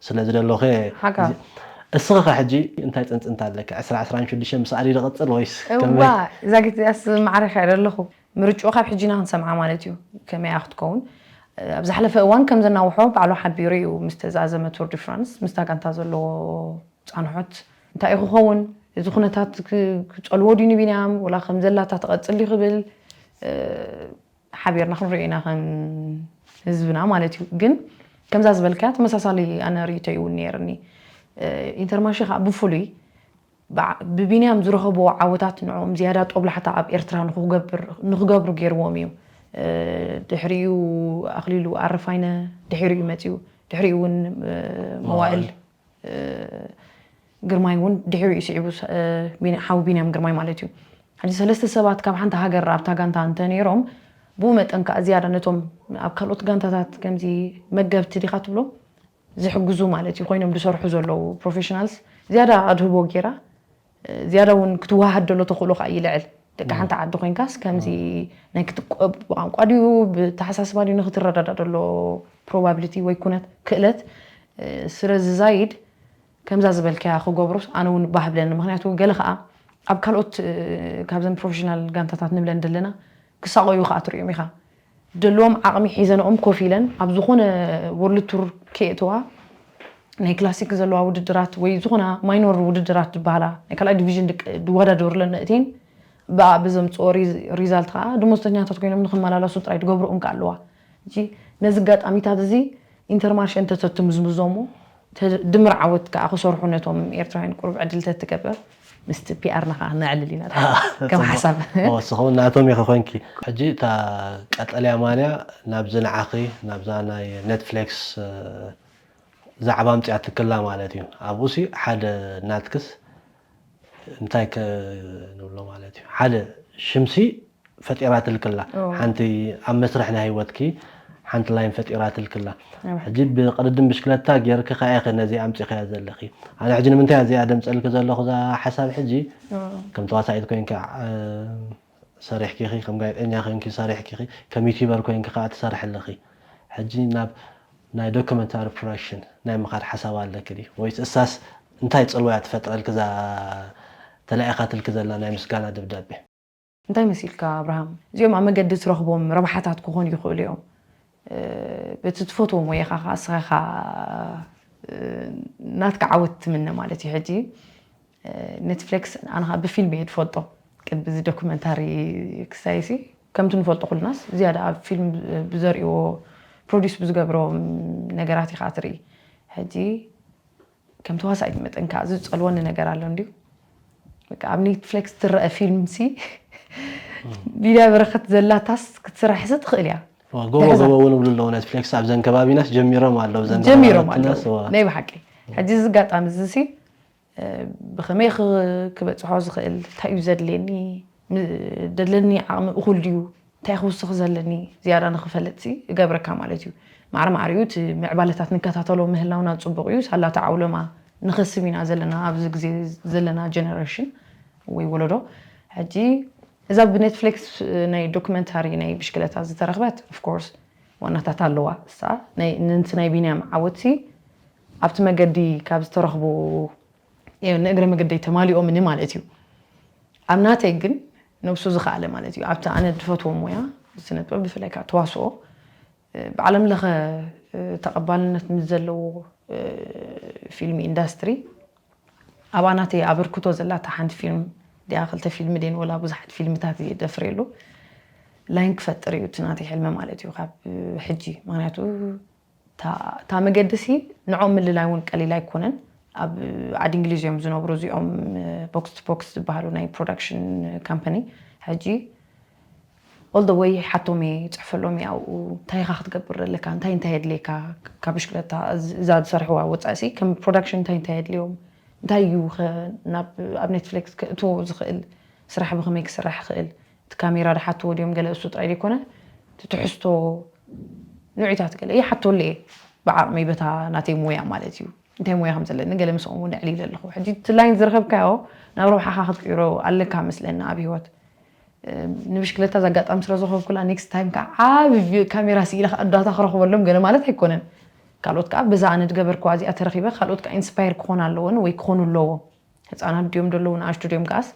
ስለ ዝደለኹ እየ ሓቃ እዚ- እስኺ ኸ ሕጂ እንታይ ፅንፅንታ ኣለኪ ዕስራ ዕስራን ሽዱሽተን ምስ ኣዲ ዝቕፅል ወይስ ከመይ እዋ እዛ ግዜ እዚኣስ ማዕረኻ እየ ዘለኹ ምርጭኡ ካብ ሕጂና ክንሰምዓ ማለት እዩ ከመይ እያ ክትከውን ኣብ ዝሓለፈ እዋን ከም ዘናውሖ ባዕሉ ሓቢሩ እዩ ምስ ተዛዘመ ቱር ዲ ፍራንስ ምስታ ጋንታ ዘለዎ ፃንሖት እንታይ እዩ ክኸውን እዚ ኩነታት ክፀልዎ ድዩ ንቢንያም ወላ ከም ዘላታ ትቐፅል ድዩ ክብል ሓቢርና ክንሪኦ ኢና ከም ህዝብና ማለት እዩ ግን ከምዛ ዝበልካያ ተመሳሳሊ ኣነ ርእይቶ ይውን ነይርኒ ኢንተርማርሽ ከዓ ብፍሉይ ብቢንያም ዝረኸብዎ ዓወታት ንዕኦም ዝያዳ ጦብላሕታ ኣብ ኤርትራ ንክገብሩ ገይርዎም እዩ ድሕሪኡ ኣኽሊሉ ኣረፋይነ ድሕሪኡ መፅኡ ድሕሪኡ እውን መዋእል ግርማይ እውን ድሕሪኡ ስዒቡ ሓዊ ቢንያም ግርማይ ማለት እዩ ሕጂ ሰለስተ ሰባት ካብ ሓንቲ ሃገር ኣብታ ጋንታ እንተነይሮም ብኡ መጠን ከዓ ዝያዳ ነቶም ኣብ ካልኦት ጋንታታት ከምዚ መገብቲ ዲኻ ትብሎ ዝሕግዙ ማለት እዩ ኮይኖም ዝሰርሑ ዘለዉ ፕሮፌሽናልስ ዝያዳ ኣድህቦ ገይራ ዝያዳ እውን ክትወሃድ ደሎ ተኽእሎ ከዓ ይልዕል ደቂ ሓንቲ ዓዲ ኮይንካስ ከምዚ ናይ ክትቆብ ብቋንቋ ድዩ ብተሓሳስባ ድዩ ንክትረዳዳ ደሎ ፕሮባብሊቲ ወይ ኩነት ክእለት ስለ ዝዛይድ ከምዛ ዝበልካያ ክገብሩስ ኣነ እውን ባህ ብለኒ ምክንያቱ ገለ ከዓ ኣብ ካልኦት ካብዘን ፕሮፌሽናል ጋንታታት ንብለን ዘለና ክሳቆዩ ከዓ ትሪኦም ኢኻ ደለዎም ዓቕሚ ሒዘንኦም ኮፍ ኢለን ኣብ ዝኾነ ወርልድ ቱር ከየእተዋ ናይ ክላሲክ ዘለዋ ውድድራት ወይ ዝኾና ማይኖር ውድድራት ዝበሃላ ናይ ካልኣይ ዲቪዥን ዝወዳደሩለን ነእቴን ብኣ ብዘምፅኦ ሪዛልት ከዓ ደሞዝተኛታት ኮይኖም ንክመላለሱ ጥራይ ዝገብርኦም ከዓ ኣለዋ ነዚ ኣጋጣሚታት እዚ ኢንተርማርሸ እንተተትምዝምዞሞ ድምር ዓወት ከዓ ክሰርሑ ነቶም ኤርትራውያን ቁሩብ ዕድል ተትገብር ምስቲ ፒኣርና ከዓ ነዕልል ኢና። ከም ሓሳብ ስኸውን ናቶም ኢኺ ኮንኪ። ሕጂ እታ ቀጠልያ ማልያ ናብዚ ንዓኺ ናብዛ ናይ ኔትፍሊክስ ዛዕባ ኣምፅኣትክላ ማለት እዩ። ኣብኡ ሲ ሓደ ናትክስ እንታይ ንብሎ ማለት እዩ፣ ሓደ ሽምሲ ፈጢራትልክላ። ሓንቲ ኣብ መስርሕ ናይ ህይወትኪ ሓንቲ ላይን ፈጢራትልክላ። ሕጂ ብቅድድም ብሽክለታ ጌርኪ ከኣ ኢኺ ነዚ ኣምፂኸያ ዘለኺ። ኣነ ሕጂ ንምንታይ እዚኣ ደምፀልኪ ዘለኹ እዛ ሓሳብ ሕጂ ከም ተዋሳኢት ኮይንካ ሰሪሕኪ ኢኺ፣ ከም ጋዜጠኛ ኮይንኪ ሰሪሕኪ ኢኺ፣ ከም ዩቲዩበር ኮይንኪ ከኣ ትሰርሒ ኣለኺ። ሕጂ ናብ ናይ ዶክመንታሪ ፕሮዳክሽን ናይ ምኻድ ሓሳብ ኣለኪ ድዩ? ወይስ እሳስ እንታይ ፅልዋ እያ ትፈጥረልኪ እዛ ተላኢኻትልኪ ዘላ ናይ ምስጋና ደብዳቤ? እንታይ መሲልካ ኣብርሃም? እዚኦም ኣብ መገዲ ትረኽቦም ረብሓታት ክኾኑ ይኽእሉ እዮም። በቲ ትፈትዎም ወይ ኢኻ ኸዓ እስኻ ኢኻ ናትካ ዓወት ትምነ ማለት እዩ። ሕጂ ኔትፍሊክስ ኣነ ኸዓ ብፊልም እየ ዝፈልጦ። ቅድሚ እዚ ዶክመንታሪ ክሳይሲ ከምቲ ንፈልጦ ኩልናስ ዝያዳ ኣብ ፊልም ብዘርእዎ ፕሮዲስ ብዝገብሮም ነገራት ኢኻ ትርኢ። ሕጂ ከም ተዋሳኢት መጠን ከዓ ዝፀልወኒ ነገር ኣሎ እንድዩ። በቃ ኣብ ኔትፍሊክስ ትረአ ፊልም ሲ ሊድያ በረኸት ዘላታስ ክትስራሕ ሲ ትኽእል እያ። ጎቦ ጎቦ እውን ብሉ ኣለዎ ኔትፍሊክስ ኣብዘን ከባቢናስ ጀሚሮም ኣለዉ። ዘን ጀሚሮም ኣለዉ ናይ ብሓቂ። ሕጂ እዚ ኣጋጣሚ እዚ ሲ ብኸመይ ክበፅሖ ዝኽእል፣ እንታይ እዩ ዘድልየኒ፣ ደለኒ ዓቕሚ እኹል ድዩ፣ እንታይ ክውስኽ ዘለኒ ዝያዳ ንኽፈልጥ ሲ እገብረካ ማለት እዩ። ማዕረ ማዕሪኡ እቲ ምዕባለታት ንከታተሎ ምህላውና ፅቡቕ እዩ። ሳላ ተዓውሎማ ንኸስብ ኢና ዘለና ኣብዚ ግዜ ዘለና ጀነሬሽን ወይ ወለዶ። ሕጂ እዛ ብኔትፍሊክስ ናይ ዶክመንታሪ ናይ ብሽክለታ ዝተረኽበት ኦፍኮርስ ዋናታት ኣለዋ። እሳ ነንቲ ናይ ቢንያም ዓወትሲ ኣብቲ መገዲ ካብ ዝተረኽቡ ንእግረ መገደይ ተማሊኦምኒ ማለት እዩ። ኣብ ናተይ ግን ነብሱ ዝኸኣለ ማለት እዩ። ኣብቲ ኣነ ዝፈትዎ ሞያ ስነጥበብ ብፍላይ ከዓ ተዋስኦ ብዓለም ለኸ ተቐባልነት ምስ ዘለዎ ፊልሚ ኢንዳስትሪ ኣብኣ ናተይ ኣበርክቶ ዘላታ ሓንቲ ፊልም ድያ ክልተ ፊልም ደን ወላ ብዙሓት ፊልምታት እየ ደፍርየሉ ላይን ክፈጥር እዩ እቲ ናተይ ሕልሚ ማለት እዩ ካብ ሕጂ። ምክንያቱ እታ መገዲ ሲ ንዖም ምልላይ እውን ቀሊል ኣይኮነን። ኣብ ዓዲ እንግሊዝ እዮም ዝነብሩ እዚኦም ቦክስ ቱ ቦክስ ዝበሃሉ ናይ ፕሮዳክሽን ካምፓኒ። ሕጂ all the way ሓቶም እየ ይፅሕፈሎም እየ ኣብኡ እንታይ ኢኻ ክትገብር ዘለካ እንታይ እንታይ የድልየካ ካብ ብሽክለታ እዛ ዝሰርሕዋ ወፃኢ ሲ ከም ፕሮዳክሽን እንታይ እንታይ የድልዮም እንታይ እዩ ናብ ኣብ ኔትፍሊክስ ክእትዎ ዝኽእል ስራሕ ብኸመይ ክስራሕ ይኽእል እቲ ካሜራ ድሓትዎ ድዮም ገለ እሱ ጥራይ ዘይኮነ እቲ ትሕዝቶ ንዑታት ገለ ይሓተሉ እየ ብዓቕመይ በታ ናተይ ሞያ ማለት እዩ እንታይ ሞያ ከም ዘለኒ ገለ ምስኦም እውን ኣዕሊለ ኣለኹ ሕጂ እቲ ላይን ዝረኸብካዮ ናብ ረብሓኻ ክትቅይሮ ኣለካ መስለኒ ኣብ ህይወት ንብሽክለታ ዘጋጣሚ ስለ ዝረኸብኩላ ኔክስት ታይም ከዓ ዓብ ካሜራ ስኢለ ከዓ እዳታ ክረኽበሎም ገለ ማለት ኣይኮነን ካልኦት ከዓ በዛ ኣነ ዝገበርኩዋ እዚኣ ተረኺበ ካልኦት ከዓ ኢንስፓየር ክኾን ኣለዎን ወይ ክኾኑ ኣለዎ ህፃናት ድዮም ደለዉ ንኣሽቱ ድዮም ከዓስ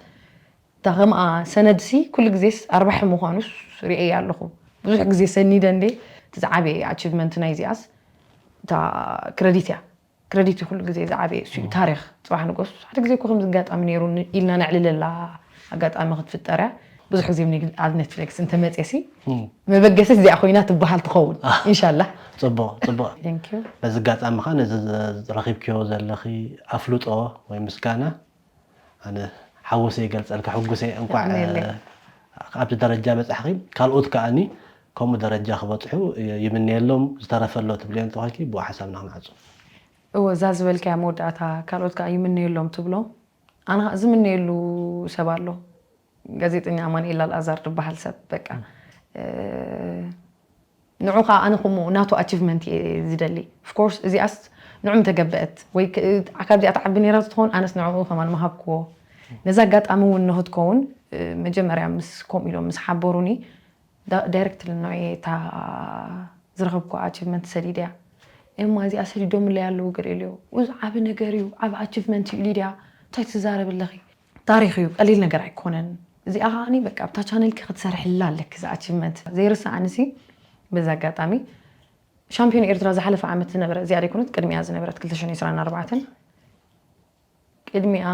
እታ ከምኣ ሰነድሲ ኩሉ ግዜስ ኣርባሒ ምዃኑስ ርእየ ኣለኹ ብዙሕ ግዜ ሰኒደ እንዴ እቲ ዝዓበየ ኣቺቭመንት ናይዚኣስ እታ ክረዲት እያ ክረዲት ኩሉ ግዜ ዝዓበየ እሱ እዩ ታሪክ ፅባሕ ንጎስ ሓደ ግዜ እኮ ከምዚ ኣጋጣሚ ነይሩ ኢልና ነዕልለላ ኣጋጣሚ ክትፍጠር እያ ብዙሕ ግዜ ኣብ ኔትፍሊክስ እንተመፅሲ መበገሲ እዚኣ ኮይና ትበሃል ትኸውን ኢንሻላ ፅቡቅ ፅቡቅ በዚ ኣጋጣሚ ከዓ ነዚ ረኪብክዮ ዘለኺ ኣፍልጦ ወይ ምስጋና ኣነ ሓጎሰይ ይገልፀልካ ሕጉሰይ እንኳዕ ኣብዚ ደረጃ በፃሕኺ ካልኦት ከዓኒ ከምኡ ደረጃ ክበፅሑ ይምነየሎም ዝተረፈሎ ትብልዮ እንተኾንኪ ብኡ ሓሳብና ክንዓፁ እወ እዛ ዝበልካያ መወዳእታ ካልኦት ከዓ ይምነየሎም ትብሎ ኣነ ዝምነየሉ ሰብ ኣሎ ጋዜጠኛ ኣማንኤል ኣልኣዛር ዝበሃል ሰብ በቃ ንዑ ከዓ ኣነ ከምኡ ናቱ ኣቺቭመንት እየ ዝደሊ ኦፍኮርስ እዚኣስ ንዑ ምተገበአት ወይ ካብዚኣ ትዓቢ ነይራ ትኸውን ኣነስ ንዕኡ ከማን ምሃብክዎ ነዚ ኣጋጣሚ እውን ንክትከውን መጀመርያ ምስ ከምኡ ኢሎም ምስ ሓበሩኒ ዳይረክትሊ ንዑ እየ እታ ዝረኸብኩ ኣቺቭመንት ሰዲደ እያ ኤማ እዚኣ ሰዲዶምለይ ኣለዉ ገለ ኢለዮ እዚ ዓቢ ነገር እዩ ዓቢ ኣቺቭመንት እዩ ሊድያ እንታይ ትዛረብ ኣለኺ ታሪኽ እዩ ቀሊል ነገር ኣይኮነን እዚኣ ከዓኒ በቃ ኣብታ ቻነልኪ ክትሰርሕላ ኣለኪ እዛ ኣቺቭመንት ዘይርስዓኒ ሲ በዚ ኣጋጣሚ ሻምፒዮን ኤርትራ ዝሓለፈ ዓመት ዝነበረ እዚኣ ዘይኮነት ቅድሚኣ ዝነበረት ክልተ ሽሕን ዕስራን ኣርባዕተን ቅድሚኣ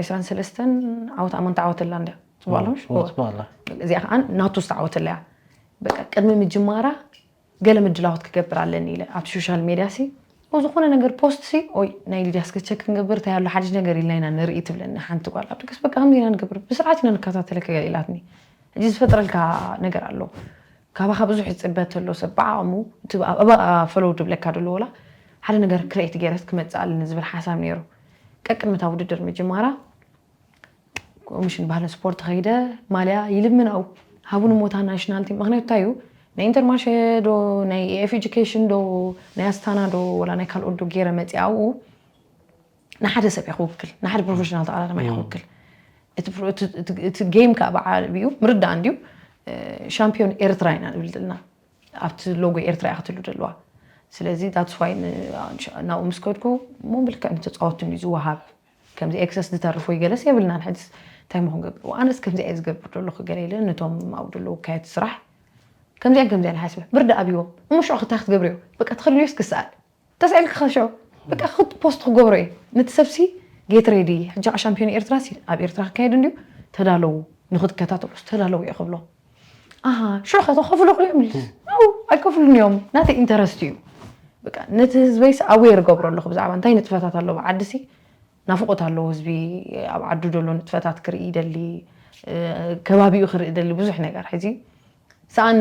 ዕስራን ሰለስተን ዓወት ኣማን ተዓወተላ እንድያ ፅቡቅ ኣሎ ምሽ እዚኣ ከዓ ናቱ ዝተዓወተላ እያ በቃ ቅድሚ ምጅማራ ገለ ምድላዋት ክገብር ኣለኒ ኢለ ኣብቲ ሶሻል ሜድያ ሲ፣ ኦ፣ ዝኾነ ነገር ፖስት ሲ፣ ኦይ፣ ናይ ሊድያ እስከ ቸክ ክንገብር እንታይ ኣሎ ሓድሽ ነገር ኢልና ኢና ንርኢ ትብለኒ ሓንቲ ጓል። ኣብ ደገስ በቃ ከምዚ ኢና ንገብር፣ ብስርዓት ኢና ንከታተለካ ገለ ኢላትኒ። ሕጂ ዝፈጥረልካ ነገር ኣሎ። ካባኻ ብዙሕ ዝፅበ ተሎ ሰብ ብዓቕሙ እቲ ኣብኣ ፈለው ድብለካ ደሎ ወላ ሓደ ነገር ክሬት ገይረስ ክመፅእ ኣለኒ ዝብል ሓሳብ ነይሩ። ቀቅድሚ እታ ውድድር ምጅማራ ኮሚሽን ባህልን ስፖርት ከይደ ማልያ ይልምን ኣው ሃቡን ሞታ ናሽናል ቲም። ምክንያቱ እንታይ እዩ? ናይ ኢንተርማርሼ ዶ ናይ ኤፍ ኤጁኬሽን ዶ ናይ ኣስታና ዶ ወላ ናይ ካልኦት ዶ ገይረ መፅኣ ኣብኡ ንሓደ ሰብ እየ ክውክል፣ ንሓደ ፕሮፌሽናል ተቐዳዳማይ እየ ክውክል። እቲ ፕሮ- እቲ- እቲ- እቲ ጌም ከዓ ብዓብዩ ምርዳእ እንድዩ። ሻምፒዮን ኤርትራ ኢና ንብል ዘለና ኣብቲ ሎጎ ኤርትራ እያ ክትሉ ዘለዋ። ስለዚ that's why ናብኡ ምስ ከድኩ እሞ ብልክዕ ንተፃወቱ እንድዩ ዝወሃብ። ከምዚ ኤክሰስ ዝተርፍ ወይ ገለስ የብልናን። ሕጅስ እንታይ ሞ ክንገብር? ኣነስ ከምዚ እየ ዝገብር ዘለኹ ገለ ኢለ ነቶም ኣብኡ ዘለዉ ካየት ስራሕ ከምዚኣን ከምዚኣን ሓስበ ምርዳእ ኣብዎም። እሞ ሽዑ ክታይ ክትገብርዮ? በቃ ትኽልንዮስ ክስኣል ተሳኢልካ ሽዑ በቃ ክት ፖስት ክገብሮ እየ። ነቲ ሰብሲ ጌት ሬዲ ሕጂ ከዓ ሻምፒዮን ኤርትራ ሲ ኣብ ኤርትራ ክካየድ እንድዩ ተዳለዉ ንክትከታተሉስ ተዳለዉ እየ ክብሎ። ኣሃ ሽዑ ከ ተኸፍሎ ክልኦም ኢሉስ ኣው ኣይከፍሉን እዮም ናተይ ኢንተረስት እዩ። በቃ ነቲ ህዝበይስ ኣዌር እገብሮ ኣለኹ ብዛዕባ እንታይ ንጥፈታት ኣለዉ ዓዲ ሲ ናፍቆት ኣለዎ ህዝቢ ኣብ ዓዱ ዘሎ ንጥፈታት ክርኢ ይደሊ ከባቢኡ ክርኢ ይደሊ ብዙሕ ነገር ሕዚ ሰኣን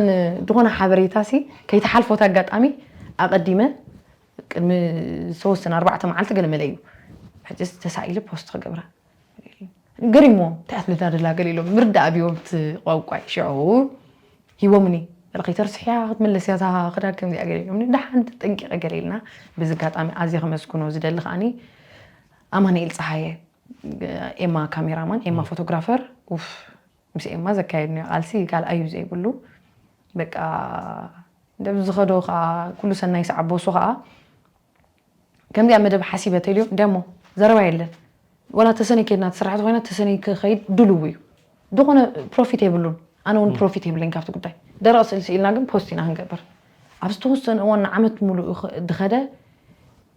ዝኾነ ሓበሬታ ሲ ከይተሓልፎት ኣጋጣሚ ኣቐዲመ ቅድሚ ዝተወሰነ ኣርባዕተ መዓልቲ ገለ መለ እዩ ሕጅስ ተሳኢለ ፖስት ክገብራ ገሪሞ እንታይ ኣትልዳ ደላ ገለ ኢሎም ምርዳእ ኣብዮም እቲ ቋንቋይ ሽዑ ሂቦምኒ በለ ከይተርስሕያ ክትምለስ እያ እታ ክዳን ከምዚኣ ገለ ኢሎምኒ ደሓን ጠንቂቐ ገለ ኢልና በዚ ኣጋጣሚ ኣዝየ ከመስግኖ ዝደሊ ከዓኒ ኣማንኤል ፀሃየ ኤማ ካሜራማን ኤማ ፎቶግራፈር ኡፍ ምስ ኤማ ዘካየድናዮ ቃልሲ ካልኣዩ ዘይብሉ በቃ እንደብ ዝኸዶ ከዓ ኩሉ ሰናይ ሰዓቦሱ ከዓ ከምዚኣ መደብ ሓሲበ ተልዮ እንዲያሞ ዘረባ የለን ወላ ተሰነይ ከይድና ትስራሕ ዝኾይና ተሰነይ ክኸይድ ድልው እዩ ዝኾነ ፕሮፊት የብሉን ኣነ እውን ፕሮፊት የብለኝ ካብቲ ጉዳይ ደረቕ ስእል ስኢልና ግን ፖስት ኢና ክንገብር ኣብ ዝተወሰነ እዋን ንዓመት ሙሉእ ድኸደ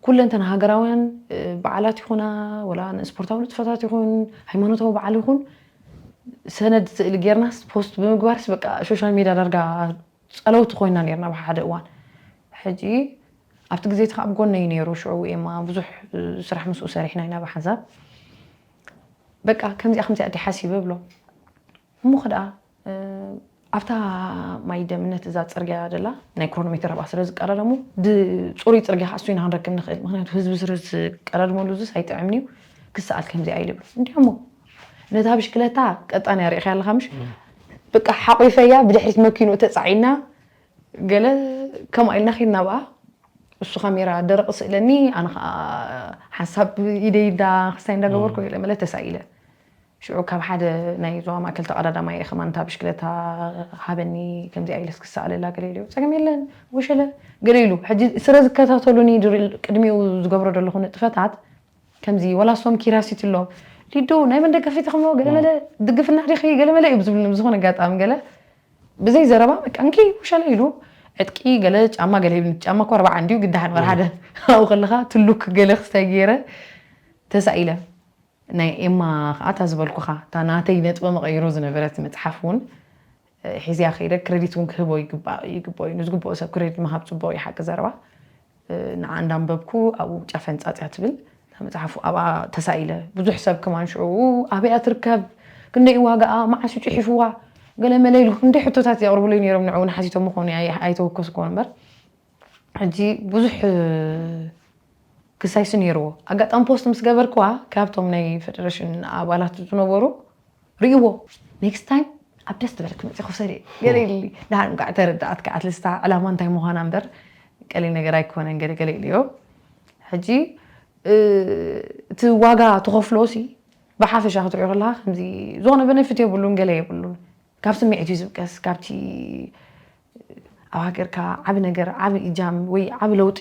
ኩለንተን ሃገራውያን በዓላት ይኹና ወላ ንስፖርታዊ ንጥፈታት ይኹን ሃይማኖታዊ በዓል ይኹን ሰነድ ስእሊ ጌርናስ ፖስት ብምግባርስ በቃ ሶሻል ሚድያ ዳርጋ ጸለውቲ ኮይና ኔርና ብሓደ እዋን ሕጂ ኣብቲ ግዜ እቲ ካብ ጎነይ ነይሩ ሽዑ ኤማ ብዙሕ ስራሕ ምስኡ ሰሪሕና ኢና ብሓንሳብ በቃ ከምዚኣ ከምዚኣ ኣዲ ሓሲበ ብሎ እሞ ከደኣ ኣብታ ማይ ደምነት እዛ ፅርግያ ደላ ናይ ክሮኖሜተር ኣብኣ ስለ ዝቀዳደሙ ፅሩይ ፅርግያ ከዓ እሱ ኢና ክንረክብ ንኽእል ምክንያቱ ህዝቢ ስለ ዝቀዳድመሉ እዙስ ኣይጥዕምን እዩ ክሰኣል ከምዚኣ ኢሉ ይብል እንዲያሞ ነታ ብሽክለታ ቀጣንያ ርኢኻ ኣለኻ ምሽ በቃ ሓቂፈያ ብድሕሪት መኪኑ ተፃዒና ገለ ከምኣ ኢልና ኺድና ብኣ እሱ ካሜራ ደረቕ ስእለኒ ኣነ ከዓ ሓንሳብ ኢደይ እንዳ ክስታይ እንዳገበርኩ ገለ መለ ተሳኢለ ሽዑ ካብ ሓደ ናይ ዞባ ማእከል ተቐዳዳማይ እየ ከማን እታ ብሽክለታ ሃበኒ ከምዚኣ ኢለስ ክሰኣለላ ገለ ኢለዮ ፀገም የለን ወሸለ ገለ ኢሉ ሕጂ ስረ ዝከታተሉኒ ድሪ ቅድሚኡ ዝገብሮ ዘለኹ ንጥፈታት ከምዚ ወላ ሶም ኪራሲቲ ኣሎ ሊዶ ናይ መን ደጋፊት ኢኹም ገለመለ ድግፍና ዲኺ ገለመለ እዩ ብዝብልኒ ብዝኾነ ኣጋጣሚ ገለ ብዘይ ዘረባ በቃ እንኪ ውሸለ ኢሉ ዕጥቂ ገለ ጫማ ገለ ሂብኒ ጫማ እኮ ኣርባዓ እንድዩ ግዳሓን ወር ሓደ ኣብኡ ከለኻ ትሉክ ገለ ክስታይ ገይረ ተሳኢለ ናይ ኤማ ከዓ እታ ዝበልኩኻ እታ ናተይ ነጥበ መቐይሮ ዝነበረት መፅሓፍ እውን ሒዝያ ከይደ ክረዲት እውን ክህቦ ይግባእ ይግባእ እዩ ንዝግብኦ ሰብ ክረዲት ምሃብ ፅቡቕ እዩ ሓቂ ዘረባ ንዓ እንዳንበብኩ ኣብኡ ጫፍ ፈንጻጽያ ትብል እታ መጽሓፉ ኣብኣ ተሳኢለ ብዙሕ ሰብ ከማን ሽዑ ኣበያ ትርከብ ክንደይ ዋጋኣ መዓስ እዩ ጽሒፍዋ ገለ መለ ኢሉ ክንደይ ሕቶታት የቕርብሉ ነይሮም ንዕኡ ንሓሲቶም ምኾኑ ኣይተወከስኩ እምበር ሕጂ ብዙሕ ክሳይሲ ነይርዎ ኣጋጣሚ ፖስት ምስ ገበርክዋ ካብቶም ናይ ፌደሬሽን ኣባላት ዝነበሩ ርእይዎ ኔክስት ታይም ኣብ ደስ ዝበለክ መፅእ ክውሰድ እየ ገለ ኢልኒ ደሓን እንኳዕ ተረዳኣትካ ኣትልስታ ዕላማ እንታይ ምዃና እምበር ቀሊል ነገር ኣይኮነን ገለ ገለ ኢልዮ ሕጂ እቲ ዋጋ ትኸፍሎ ሲ ብሓፈሻ ክትሪኦ ከለካ ከምዚ ዝኾነ በነፊት የብሉን ገለ የብሉን ካብ ስምዒት እዩ ዝብቀስ ካብቲ ኣብ ሃገርካ ዓቢ ነገር ዓቢ እጃም ወይ ዓቢ ለውጢ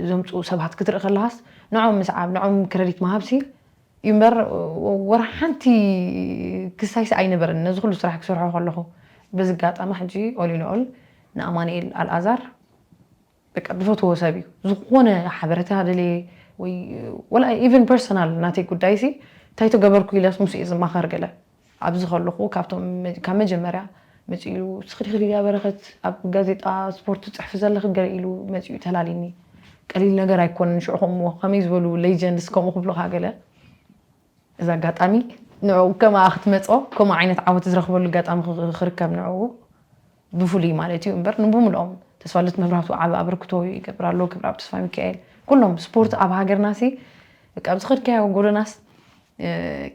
ዘምፅኡ ሰባት ክትርኢ ከለካስ ንዖም ምስዓብ ንዖም ክረዲት ምሃብሲ እዩ እምበር ወራ ሓንቲ ክሳይሲ ኣይነበረን ነዚ ኩሉ ስራሕ ክሰርሖ ከለኹ በዚ ኣጋጣሚ ሕጂ ኦሊንኦል ንኣማንኤል ኣልኣዛር በቃ ዝፈትዎ ሰብ እዩ ዝኾነ ሓበረታ ደልየ ወይ ወላ ኢቨን ፐርሰናል ናተይ ጉዳይ ሲ እንታይ ተገበርኩ ኢለስ ምስ እዩ ዝማኸር ገለ ኣብዚ ከለኹ ካብቶም ካብ መጀመርያ መፂኡ ኢሉ፣ "ስኽዲ ኽዲ ያ በረኸት፣ ኣብ ጋዜጣ ስፖርት ትፅሕፊ ዘለኺ?" ገለ ኢሉ መፂኡ ተላሊኒ። ቀሊል ነገር ኣይኮነን። ሽዑ ከምኡ ከመይ ዝበሉ ሌጀንድስ ከምኡ ክብሉኻ ገለ። እዚ ኣጋጣሚ ንዕኡ ከማኣ ክትመፅኦ፣ ከምኡ ዓይነት ዓወት ዝረኽበሉ ኣጋጣሚ ክ- ክርከብ ንዕኡ ብፍሉይ ማለት እዩ። እምበር ንብምልኦም ተስፋልደት መብራህቱ ዓቢ ኣበርክቶ ይገብር ኣሎ፣ ክብርኣብ ተስፋ ሚካኤል፣ ኩሎም ስፖርት ኣብ ሃገርና ሲ በቃ ኣብዚ ከድካዮ ጎደናስ፣ እ፣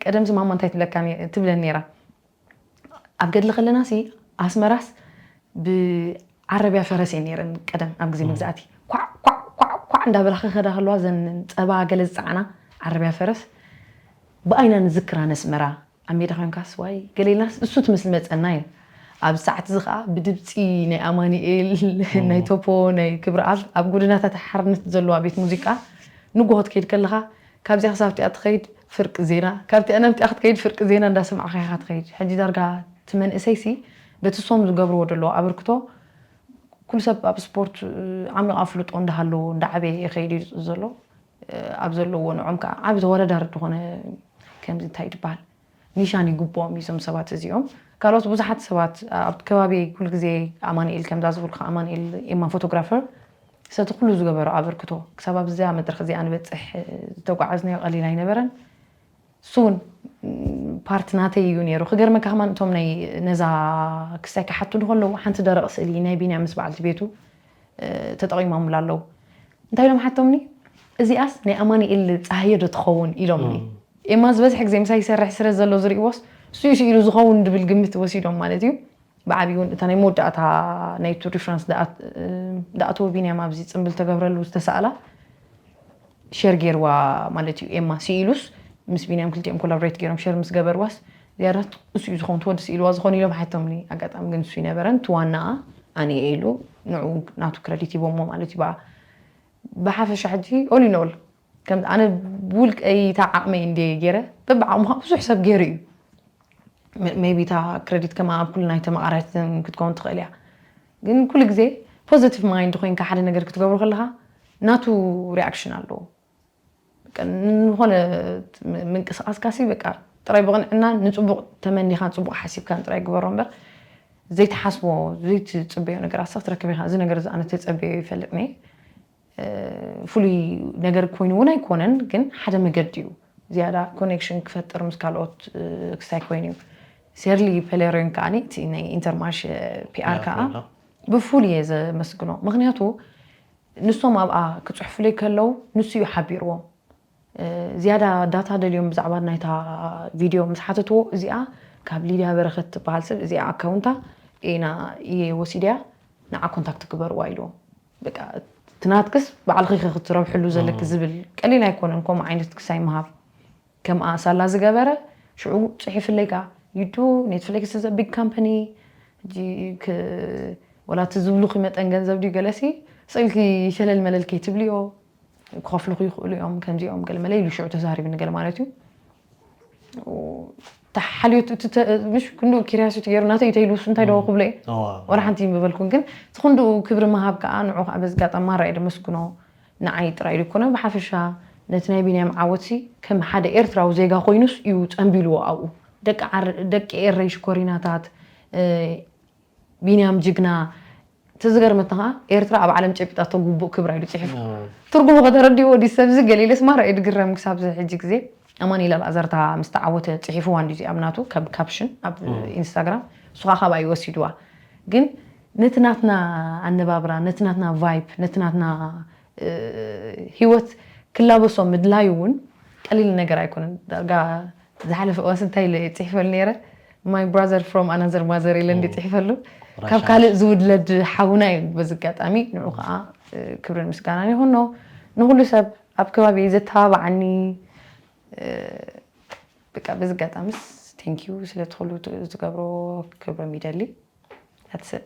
ቀደም ዝማማ እንታይ ትብለካ ነ- ትብለን ነይራ። ኣብ ገድሊ ከለና ሲ ኣስመራስ ብዓረብያ ፈረስ እየን ነይረን ቀደም ኣብ ግዜ መግዛእቲ። ኳዕ ኳዕ ኳዕ ኳዕ እንዳበላ ክኸዳ ከለዋ፣ ዘን ጸባ ገለ ዝጸዓና ዓረብያ ፈረስ ብኣይና ንዝክራ ነስመራ። ኣብ ሜዳ ኮይንካስ ዋይ ገለ ኢልናስ እሱ ትመስል መጸና እዩ። ኣብ ሰዓት እዚ ኸኣ ብድምጺ ናይ ኣማኑኤል፣ ናይ ቶፖ፣ ናይ ክብረኣብ ኣብ ጎደናታት ሓርነት ዘለዋ ቤት ሙዚቃ ንግሆ ትከይድ ከለኻ፣ ካብዚኣ ክሳብ እቲኣ ትኸይድ ፍርቂ ዜና፣ ካብቲኣ ናብ እቲኣ ክትከይድ ፍርቂ ዜና እንዳሰማዕኻ ኢኻ ትኸይድ። ሕጂ ዳርጋ እቲ መንእሰይሲ በቲ ሶም ዝገብርዎ ዘለዉ ኣበርክቶ፣ ኩሉ ሰብ ኣብ ስፖርት ዓሚቕ ኣፍልጦ እንዳሃለዎ እንዳዓበየ ይኸይድ እዩ ዘሎ። ኣብ ዘለዎ ንዖም ከዓ ዓቢ ተወዳዳሪ ዝኾነ ከምዚ እንታይ ይበሃል ኒሻን ይግብኦም እዩ እዞም ሰባት እዚኦም። ካልኦት ብዙሓት ሰባት ኣብ ከባቢ ኩሉ ግዜ ኣማኑኤል ከምዛ ዝብልካ ኣማኑኤል ኤማ ፎቶግራፈር ሰቲ ኩሉ ዝገበሮ ኣበርክቶ ክሳብ ኣብዚኣ መድረኽ እዚኣ ንበፅሕ ዝተጓዓዝናዮ ቀሊል ኣይነበረን። እሱ እውን ፓርት ናተይ እዩ ነይሩ። ክገርመካ ከማን እቶም ናይ ነዛ ክሳይ ክሓቱ እንከለዉ ሓንቲ ደረቕ ስእሊ ናይ ቢንያም ምስ በዓልቲ ቤቱ ተጠቒሞምላ ኣለዉ። እንታይ ኢሎም ሓቶምኒ? "እዚኣስ ናይ ኣማኑኤል ጸሃየ ዶ ትኸውን?" ኢሎምኒ። ኤማ ዝበዝሐ ግዜ ምሳይ ይሰርሕ ስለ ዘሎ ዝርእይዎስ እሱ እዩ ስኢሉ ዝኸውን ድብል ግምት ወሲዶም ማለት እዩ። ብዓብዩ እውን እታ ናይ መወዳእታ ናይ ቱር ዲ ፍራንስ ደኣ-፣ ደኣተወ ቢንያም ኣብዚ ጽምብል ተገብረሉ ዝተሰኣላ ሸር ገይርዋ ማለት እዩ። ኤማ ስኢሉስ ምስ ቢንያም ክልቲኦም ኮላብሬት ገይሮም ሸር ምስ ገበርዋስ ዝያዳ እሱ እዩ ዝኸውን ትወዲ ስኢልዋ ዝኾኑ ኢሎም ሓቶምኒ። ኣጋጣሚ ግን እሱ ይነበረን ትዋናኣ ኣነ እየ ኢሉ ንዑ ናቱ ክረዲት ሂቦሞ ማለት እዩ። ብሓፈሻ ሕጂ ኦል ኢን ኦል ከም ኣነ ብውልቀይ እታ ዓቕመይ እንደ ገይረ በብዓቕሙ ብዙሕ ሰብ ገይሩ እዩ። ሜቢ እታ ክረዲት ከማ ኣብ ኩሉ ናይ ተመቓራይትን ክትከውን ትኽእል እያ። ግን ኩሉ ግዜ ፖዘቲቭ ማይንድ ኮይንካ ሓደ ነገር ክትገብሩ ከለኻ ናቱ ሪኣክሽን ኣለዎ። በቃ ንኾነ ምንቅስቃስካሲ በቃ ጥራይ ብቕንዕና ንፅቡቕ ተመኒኻን ፅቡቕ ሓሲብካን ጥራይ ግበሮ እምበር ዘይትሓስቦ ዘይትፅበዮ ነገር ኣሰኽ ትረክብ ኢኻ። እዚ ነገር እዚ ኣነ ተፀበዮ ይፈልጥኒ ፍሉይ ነገር ኮይኑ እውን ኣይኮነን፣ ግን ሓደ መገዲ እዩ። ዝያዳ ኮኔክሽን ክፈጥር ምስ ካልኦት ክሳይ ኮይኑ እዩ። ሴርሊ ፔሌሪዮን ከዓኒ እቲ ናይ ኢንተርማሽ ፒኣር ከዓ ብፉል እየ ዘመስግኖ። ምክንያቱ ንሶም ኣብኣ ክፅሕፉለይ ከለዉ ንሱ እዩ ሓቢርዎም። ዝያዳ ዳታ ደልዮም ብዛዕባ ናይታ ቪድዮ ምስ ሓተትዎ፣ እዚኣ ካብ ሊድያ በረኸት ትበሃል ሰብ፣ እዚኣ ኣካውንታ ኢና እየ ወሲድያ፣ ንዓ ኮንታክት ግበርዋ ኢልዎም። በቃ እቲ ናትክስ ባዕልኺ ኢኺ ክትረብሕሉ ዘለኪ ዝብል ቀሊል ኣይኮነን። ከምኡ ዓይነት ክሳይ ምሃብ ከምኣ ሳላ ዝገበረ ሽዑ ጽሒፍለይ ከኣ፣ "You do Netflix is a big company፣ ሕጂ ክ-፣ ወላ እቲ ዝብሉኺ መጠን ገንዘብ ድዩ ገለሲ ስኢልኪ ሸለል መለል ከይትብልዮ፣ ክኸፍሉኺ ይኽእሉ እዮም፣ ከምዚኦም ገለ መለ" ኢሉ ሽዑ ተዛሪብኒ ገለ ማለት እዩ። ተሓልዮ እቲ ተ-፣ ምሽ ክንዱ ኪርያሲቲ ገይሩ ናተይ ተይሉስ እንታይ ደዎ ክብሎ እየ። ወላ ሓንቲ ምበልኩን፣ ግን እቲ ክንዱ ክብሪ ምሃብ ከኣ ንዑ ከኣ በዚ ኣጋጣሚ ማራ እየ ደመስግኖ። ንዓይ ጥራይ ዘይኮነ ብሓፈሻ ነቲ ናይ ቢንያም ዓወትሲ ከም ሓደ ኤርትራዊ ዜጋ ኮይኑስ እዩ ጸንቢልዎ ኣብኡ። ደቂ ዓር-፣ ደቂ ኤረይ ሽኮሪናታት፣ እ፣ ቢንያም ጅግና። እቲ ዝገርመካ ከኣ ኤርትራ ኣብ ዓለም ጨቢጣቶ ግቡእ ክብራ ኢሉ ጽሒፉ። ትርጉሙ ከተረድእዎ ድዩ ሰብዚ ገለ ኢለስ ማራ እየ ድግረም ክሳብ እዚ ሕጂ ግዜ። ኣማኑኤል ኣልኣዛር እታ ምስ ተዓወተ ጽሒፍዋ እንድዩ እዚኣ ኣብ ናቱ ካብ ካፕሽን ኣብ ኢንስታግራም። እሱ ከኣ ካብኣ እዩ ወሲድዋ። ግን ነቲ ናትና ኣነባብራ፣ ነቲ ናትና ቫይብ፣ ነቲ ናትና እ፣ ህይወት ክላበሶ ምድላይ እውን ቀሊል ነገር ኣይኮነን። ዳርጋ ዝሓለፈ እዋንስ እንታይ ኢለ እየ ጽሒፈሉ ነይረ? My brother from another mother ኢለ እንዲ ጽሒፈሉ። ካብ ካልእ ዝውለድ ሓውና እዩ። በዚ ኣጋጣሚ ንዑ ከዓ፣ እ፣ ክብርን ምስጋናን ይኹኖ። ንኹሉ ሰብ ኣብ ከባቢ ዘተባባዓኒ፣ እ፣ በቃ በዚ ኣጋጣሚስ thank you ስለ ትኹሉ ት-፣ ትገብሮ ክብሮም ይደሊ። That's it።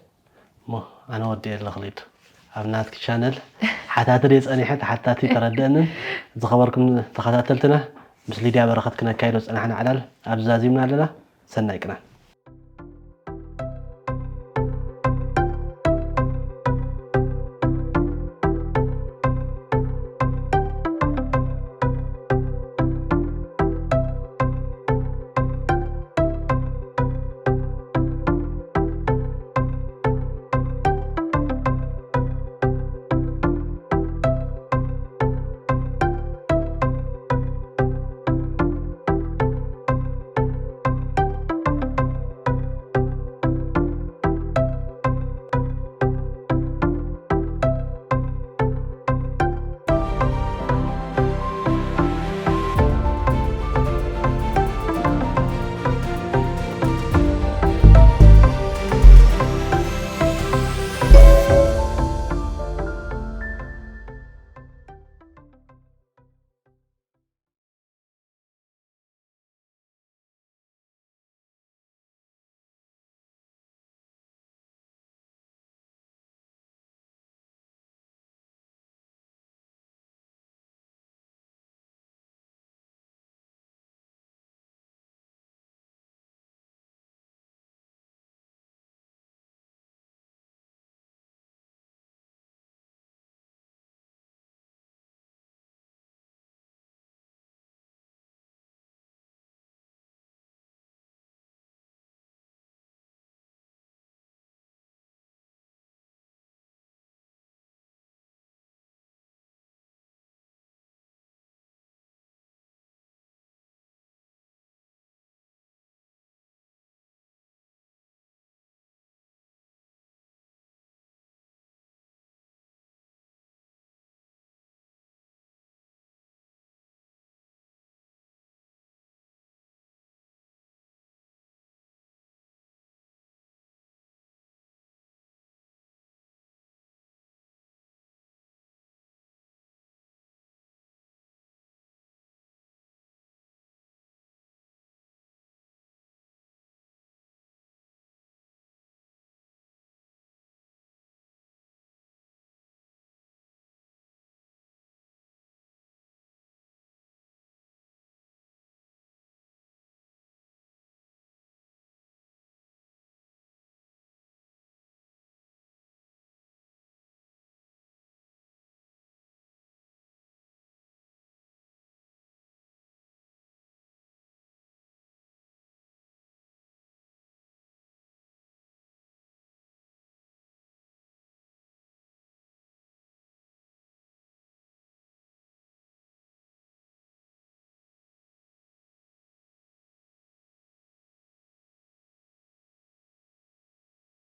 እሞ ኣነ ወዲኤ ኣለኹ ሊድ። ኣብ ናትኪ ቻነል ሓታቲ ደይ ጸኒሐ፣ ተሓታቲ ተረድአንን። ዝኸበርኩም ተኸታተልትና፣ ምስ ሊድያ በረኸት ክነካይዶ ዝጸናሕና ዕላል ኣብዚ ዛዚምና ኣለና። ሰናይ ቅናን።